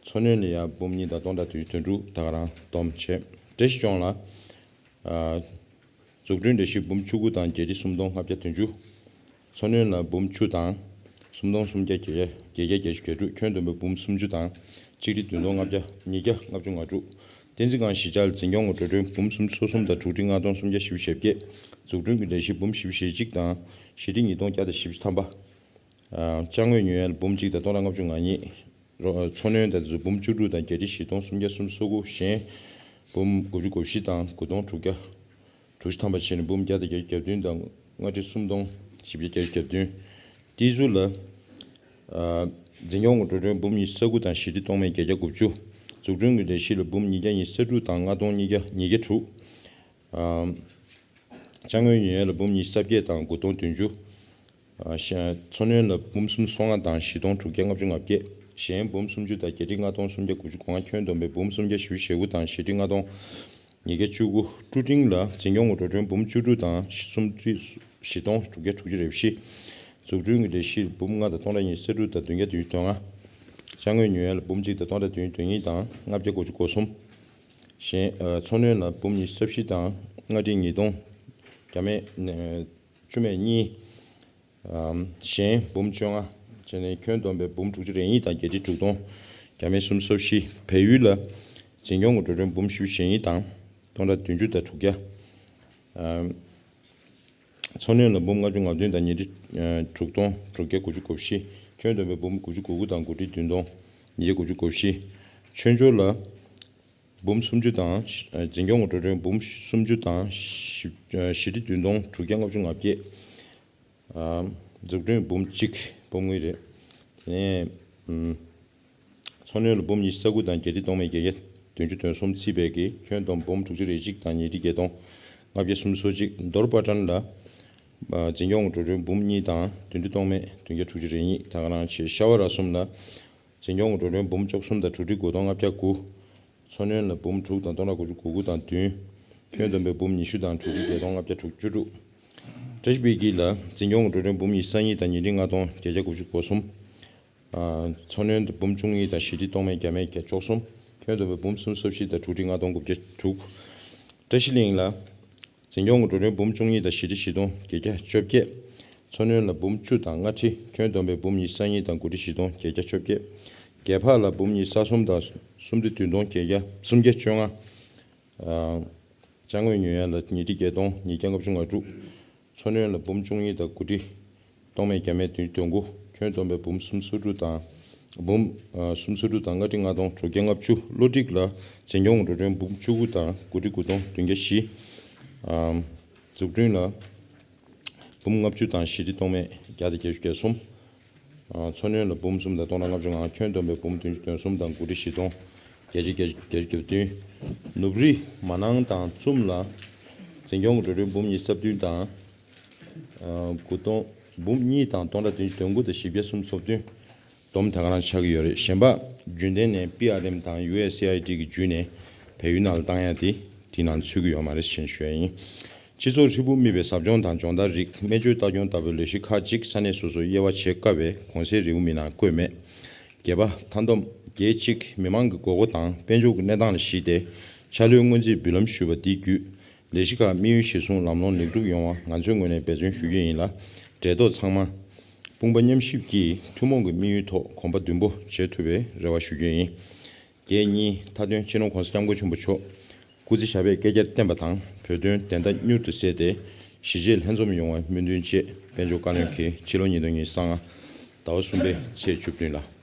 འཚོ་སྣོན་ལ་ཡང་འབུམ་གཉིས་དང་སྟོང་ཕྲག་དོན་དོན་དྲུག་ད་ག་རང་བསྡོམས་བྱས། བཀྲ་ཤིས་ལྗོངས་ལ། ཨ། འཛུགས་སྐྲུན་ལས་གཞི་འབུམ་བཅུ་དགུ་དང་བརྒྱད་ཁྲི་སུམ་སྟོང་ལྔ་བརྒྱ་བདུན་ཅུ། འཚོ་སྣོན་ལ་འབུམ་བཅུ་དང་སུམ་སྟོང་སུམ་བརྒྱ་བརྒྱད་བརྒྱ་བརྒྱད་བརྒྱ་བརྒྱད་ཅུ་གྱ་དྲུག། ཁྱོན་བསྡོམས་པའི་འབུམ་སུམ་ཅུ་དང་གཅིག་ཁྲི་བདུན་སྟོང་ལྔ་བརྒྱ་ཉིས་བརྒྱ་ལྔ་བཅུ་ང་དྲུག། བསྟན་འཛིན་སྒང་གཞིས་ཆགས་ལ་འཛིན་སྐྱོང་གི་འགྲོ་གྲོན་འབུམ་སུམ་ཅུ་སོ་གསུམ་དང་དྲུག་ཁྲི་ལྔ་སྟོང་སུམ་བརྒྱ་བཞི་བཅུ་ཞེ་བརྒྱད། འཛུགས་སྐྲུན་གྱི་ལས་གཞི་འབུམ་བཞི་བཅུ་ཞེ་གཅིག་དང་བཞི་ཁྲི་ཉིས་སྟོང་བརྒྱ་དང་བཞི་བཅུ་ཐམ་པ། ཨ། ཅ་དངོས་ཉོ་ཡ་ལ་འབུམ་གཅིག་དང་སྟོང་ཕྲག་ལྔ་བཅུ་ང་གཉིས། རོ། འཚོ་སྣོན་དང་དེ་ཚོ་འབུམ་བཅུ་དྲུག་དང་བརྒྱད་ཁྲི་བཞི་སྟོང་སུམ་བརྒྱ་སུམ་ཅུ་སོ་དགུ། གཞན་འབུམ་དགུ་བཅུ་གོ་བཞི་དང་དགུ་སྟོང་དྲུག་བརྒྱ་དྲུག་ཅུ་ཐམ་པ་བྱས་ནས་འབུམ་བརྒྱ་དང་བརྒྱད་ཅུ་གྱ་བདུན་དང་ལྔ་ཁྲི་སུམ་སྟོང་བཞི་བརྒྱ་བརྒྱད་ཅུ་གྱ་བདུན། ཏི་ཟུར་ལ། ཨ། འཛིན་སྐྱོང་གི་འགྲོ་གྲོན་འབུམ་ཉི་ཤུ་རྩ་དགུ་དང་བཞི་ཁྲི་སྟོང་མེད་བརྒྱད་བརྒྱ་དགུ་བཅུ། འཛུགས་སྐྲུན་གྱི་ལས་གཞི་ལ་འབུམ་ཉིས་བརྒྱ་ཉི་ཤུ་རྩ་དྲུག་དང་ལྔ་སྟོང་ཉིས་བརྒྱ་ཉིས་བརྒྱ་དྲུག། ཨ། ཅ་དངོས་ཉོ་ཡ་ལ་འབུམ་ཉི་ཤུ་རྩ་བརྒྱད་དང་དགུ་སྟོང་བདུན་ཅུ། ཨ། ཤ། འཚོ་སྣོན་ལ་འབུམ་སུམ་ཅུ་སོ་ལྔ་དང་བཞི་སྟོང་དྲུག་བརྒྱ་ལྔ་བཅུ་ང་བརྒྱད། གཞན་འབུམ་སུམ་ཅུ་དང་བརྒྱད་ཁྲི་ལྔ་སྟོང་སུམ་བརྒྱ་དགུ་བཅུ་གོ་ལྔ། ཁྱོན་བསྡོམས་པའི་འབུམ་སུམ་བརྒྱ་བཞི་བཅུ་ཞེ་དགུ་དང་བཞི་ཁྲི་ལྔ་སྟོང་ཉིས་བརྒྱ་བཅུ་དགུ། ཀྲུ་ཀྲིང་ལ་འཛིན་སྐྱོང་གི་འགྲོ་གྲོན་འབུམ་བཅུ་དྲུག་དང་སུམ་ཁྲི་བཞི་སྟོང་དྲུག་བརྒྱ་དྲུག་ཅུ་རེ་བཞི། འཛུགས་སྐྲུན་གྱི་ལས་གཞི་འབུམ་ལྔ་དང་སྟོང་ཕྲག་ཉི་ཤུ་རྩ་དྲུག་དང་བདུན་བརྒྱ་བདུན་ཅུ་དོན་ལྔ། ཅ་དངོས་ཉོ་ཡ་ལ་འབུམ་གཅིག་དང་སྟོང་ཕྲག་བདུན་ཅུ་དོན་གཉིས་དང་ལྔ་བརྒྱ་དགུ་བཅུ་གོ་གསུམ། གཞན། ཨ། འཚོ་སྣོན་ལ་འབུམ་ཉི་ཤུ་རྩ་བཞི་དང་ལྔ་ཁྲི་ཉིས་སྟོང་བརྒྱ་མེད། ཨ། བཅུ་མེད་གཉིས། ཨ། གཞན་འབུམ་བཅོ་ལྔ་བྱས་ནས་ཁྱོན་བསྡོམས་པའི་འབུམ་དྲུག་ཅུ་རེ་གཉིས་དང་བརྒྱད་ཁྲི་དྲུག་སྟོང་བརྒྱ་མེད་སུམ་ཅུ་སོ་བཞི། བལ་ཡུལ་ལ་འཛིན་སྐྱོང་གི་འགྲོ་གྲོན་འབུམ་བཞི་བཅུ་ཞེ་གཉིས་དང་སྟོང་ཕྲག་བདུན་ཅུ་དང་དྲུག་བརྒྱ། ཨ། འཚོ་སྣོན་ལ་འབུམ་ལྔ་བཅུ་ང་བདུན་དང་ཉིས་ཁྲི་དྲུག་སྟོང་དྲུག་བརྒྱ་དགུ་བཅུ་གོ་བཞི། ཁྱོན་བསྡོམས་པའི་འབུམ་དགུ་བཅུ་གོ་དགུ་དང་དགུ་ཁྲི་བདུན་སྟོང་ཉིས་བརྒྱ་དགུ་བཅུ་གོ་བཞི། ཆོས་འབྱོར་ལ་འབུམ་སུམ་ཅུ་དང་། འཛིན་སྐྱོང་གི་འགྲོ་གྲོན་འབུམ་སུམ་ཅུ་དང་བཞི་བཞི་ཁྲི་བདུན་སྟོང་དྲུག་བརྒྱ་ལྔ་བཅུ་ང་བརྒྱད། ཨ། འཛུགས་སྐྲུན་འབུམ་གཅིག་འབུམ་གཉིས་རེད། དེ་ནས། ཨུམ། འཚོ་སྣོན་ལ་འབུམ་ཉི་ཤུ་རྩ་དགུ་དང་བརྒྱད་ཁྲི་སྟོང་མེད་བརྒྱད་བརྒྱ་བདུན་ཅུ་དོན་གསུམ་བརྩིས་པའི་གི་ཁྱོན་བསྡོམས་འབུམ་དྲུག་ཅུ་རེ་གཅིག་དང་ཉིས་ཁྲི་བརྒྱད་སྟོང་ལྔ་བརྒྱ་སུམ་ཅུ་སོ་གཅིག། རྡོར་པ་ཊན་ལ། ཨ། འཛིན་སྐྱོང་གི་འགྲོ་གྲོན་འབུམ་གཉིས་དང་བདུན་ཁྲི་སྟོང་མེད་བདུན་བརྒྱ་དྲུག་ཅུ་རེ་གཉིས་ད་ག་རང་བྱས། ཤ་བ་ར་གསུམ་ལ། འཛིན་སྐྱོང་གི་འགྲོ་གྲོན་འབུམ་བཅུ་གསུམ་དང་དྲུག་ཁྲི་དགུ་སྟོང་ལྔ་བརྒྱ་དགུ། མཚོ་སྣོད་ལ་འབུམ་དྲུག་དང་སྟོང་ཕྲག་དགུ་བཅུ་གོ་དགུ་དང་བདུན། ཁྱོན་བསྡོམས་པའི་འབུམ་ཉི་ཤུ་དང་དྲུག་ཁྲི་བརྒྱད་སྟོང་ལྔ་བརྒྱ་དྲུག་ཅུ་དྲུག་བཀྲ་ཤིས་འཕེལ་རྒྱས་ལ་འཛིན་སྐྱོང་གི་འགྲོ་གྲོན་འབུམ་ཉི་ཤུ་རྩ་གཉིས་དང་ཉིས་ཁྲི་ལྔ་སྟོང་བརྒྱད་བརྒྱ་དགུ་བཅུ་གོ་གསུམ། ཨ། མཚོ་སྣོད་དུ་འབུམ་བཅུ་གཉིས་དང་བཞི་ཁྲི་སྟོང་མེད་བརྒྱ་མེད་བརྒྱད་བཅུ་གསུམ། ཁྱོན་བསྡོམས་པའི་འབུམ་སུམ་ཅུ་སོ་བཞི་དང་དྲུག་ཁྲི་ལྔ་སྟོང་དགུ་བརྒྱ་དྲུག་བཀྲ་ཤིས་གླིང་ལ་འཛིན་སྐྱོང་གི་འགྲོ་གྲོན་འབུམ་བཅུ་གཉིས་དང་བཞི་ཁྲི་བཞི་སྟོང་བརྒྱད་བརྒྱ་བཅོ་བརྒྱད། མཚོ་སྣོད་ལ་འབུམ་བཅུ་དང་ལྔ་ཁྲི། ཁྱོན་བསྡོམས་པའི་འབུམ་ཉི་ཤུ་རྩ་གཉིས་དང་དགུ་ཁྲི་བཞི་སྟོང་བརྒྱད་བརྒྱ་བཅོ་བརྒྱད། རྒྱལ་འཕགས་ལ་འབུམ་ཉི་ཤུ་རྩ་གསུམ་དང་སུམ་ཁྲི་བདུན་སྟོང་བརྒྱད་བརྒྱ་སུམ་བརྒྱ་བཅོ་ལྔ། ཅ་དངོས་ཉོ་ཡ་ལ་ཉིས་ཁྲི་བརྒྱད་སྟོང་ཉིས་བརྒྱ་ལྔ་བཅུ་ང་དྲུག་མཚོ་སྣོད་ལ་འབུམ་བཅུ་གཉིས་དང་དགུ་ཁྲི་སྟོང་མེད་བརྒྱ་མེད་བདུན་ཅུ་དོན་དགུ། ཁྱོན་བསྡོམས་པའི་འབུམ་སུམ་ཅུ་སོ་དྲུག་དང་། འབུམ། ཨ། སུམ་ཅུ་སོ་དྲུག་དང་ལྔ་ཁྲི་ལྔ་སྟོང་དྲུག་བརྒྱ་ལྔ་བཅུ། བློ་སྒྲིག་ལ་འཛིན་སྐྱོང་འགྲོ་གྲོན་འབུམ་བཅུ་དགུ་དང་དགུ་ཁྲི་དགུ་སྟོང་བདུན་བརྒྱ་བཞི། ཨ། འཛུགས་སྐྲུན་ལ་འབུམ་ལྔ་བཅུ་དང་བཞི་ཁྲི་སྟོང་མེད་བརྒྱ་དང་བརྒྱད་ཅུ་གྱ་གསུམ། ཨ། མཚོ་སྣོད་ལ་འབུམ་གསུམ་དང་སྟོང་ཕྲག་ལྔ་བཅུ་ང། ཁྱོན་བསྡོམས་པའི་འབུམ་བདུན་ཅུ་དོན་གསུམ་དང་དགུ་ཁྲི་བཞི་སྟོང་བརྒྱད་བརྒྱ་བརྒྱད་ཅུ་གྱ་བདུན། ནུབ་རི་མ་ནང་དང་ཙུམ་ལ་འཛིན་སྐྱོང་གི་འགྲོ་གྲོན་འབུམ་ཉི་ཤུ་རྩ་བདུན་དང་། ཨ། དགུ་སྟོང་། འབུམ་གཉིས་དང་སྟོང་ཕྲག་བདུན་ཅུ་དོན་དགུ་དང་བཞི་བརྒྱ་སུམ་ཅུ་སོ་བདུན། བསྡོམས་དེ་ག་རང་ཆགས་ཀྱི་ཡོད་རེད། གཞན་པ་རྒྱུན་ལྡན་ནས་པི་ཨར་ཨེམ་དང་ཡུ་ཨེས་ཨེ་ཨའི་ཌི་གི་བརྒྱུད་ནས་བལ་ཡུལ་ནང་ལ་བཏང་ཡ་དེ་དེའི་ནང་ཚུད་ཀྱི་ཡོད་མ་རེད་ཞེས་ཞུ་ཡ་ཡིན། སྤྱི་ཚོགས་ཧྲིལ་པོ་དམིགས་པའི་ཟབ་སྦྱོང་དང་སྦྱོང་བརྡར་རིགས། སྨན་བཅོས་ལྟ་སྐྱོང་ལྟ་བུའི་ལས་གཞི་ཁག་ཅིག་ས་གནས་སོ་སོའི་དབྱེ་བ་ཕྱེ་དཀའ་བའི་གོང་གསལ་རེའུ་མིག་ནང་བཀོད་མེད། བརྒྱད་པ། མཐའ་བསྡོམས། བརྒྱད་གཅིག་མི་མང་གི་དགོས་མཁོ་དང་དཔལ་འབྱོར་གྱི་གནས་སྟངས་ལ་གཞིགས་ཏེ་འཆར་ལོའི་སྔོན་རྩིས་འབུལ་ལམ་ཞུས་པ་འདི་བརྒྱུད། ལས་གཞི་ཁག་དམིགས་ཡུལ་གཞིར་བཟུང་ལམ་ལྷོང་ལེགས་གྲུབ་ཡོང་བ་ང་ཚོའི་ངོས་ནས་འབད་བརྩོན་ཞུ་རྒྱུ་ཡིན་ལ། འབྲེལ་ཐོགས་ཚང་མ་དཔུང་པ་མཉམ་གཤིབ་ཀྱིས་ཐུན་མོང་གི་དམིགས་ཡུལ་ཐོག་གོམ་པ་མདུན་སྤོ་བྱེད་ཐུབ་པའི་རེ་བ་ཞུ་རྒྱུ་ཡིན། བརྒྱད་གཉིས། མཐའ་དོན། སྤྱི་ནོར་༸གོང་ས་༸སྐྱབས་མགོན་ཆེན་པོ་མཆོག་སྐུ་ཚེ་ཞབས་པད་བསྐལ་བརྒྱར་བརྟན་པ་དང་བོད་དོན་བདེན་མཐའ་མྱུར་དུ་གསལ་ཏེ་གཞིས་བྱེས་ལྷན་འཛོམས་ཡོང་བའི་སྨོན་འདུན་བཅས་དཔལ་འབྱོར་བཀའ་བློན་གྱིས་ཕྱི་ལོ་ཉིས་སྟོང་ཉི་ཤུ་རྩ་ལྔ་ཟླ་བ་གསུམ་པའི་ཚེས་བཅུ་བདུན་ལ།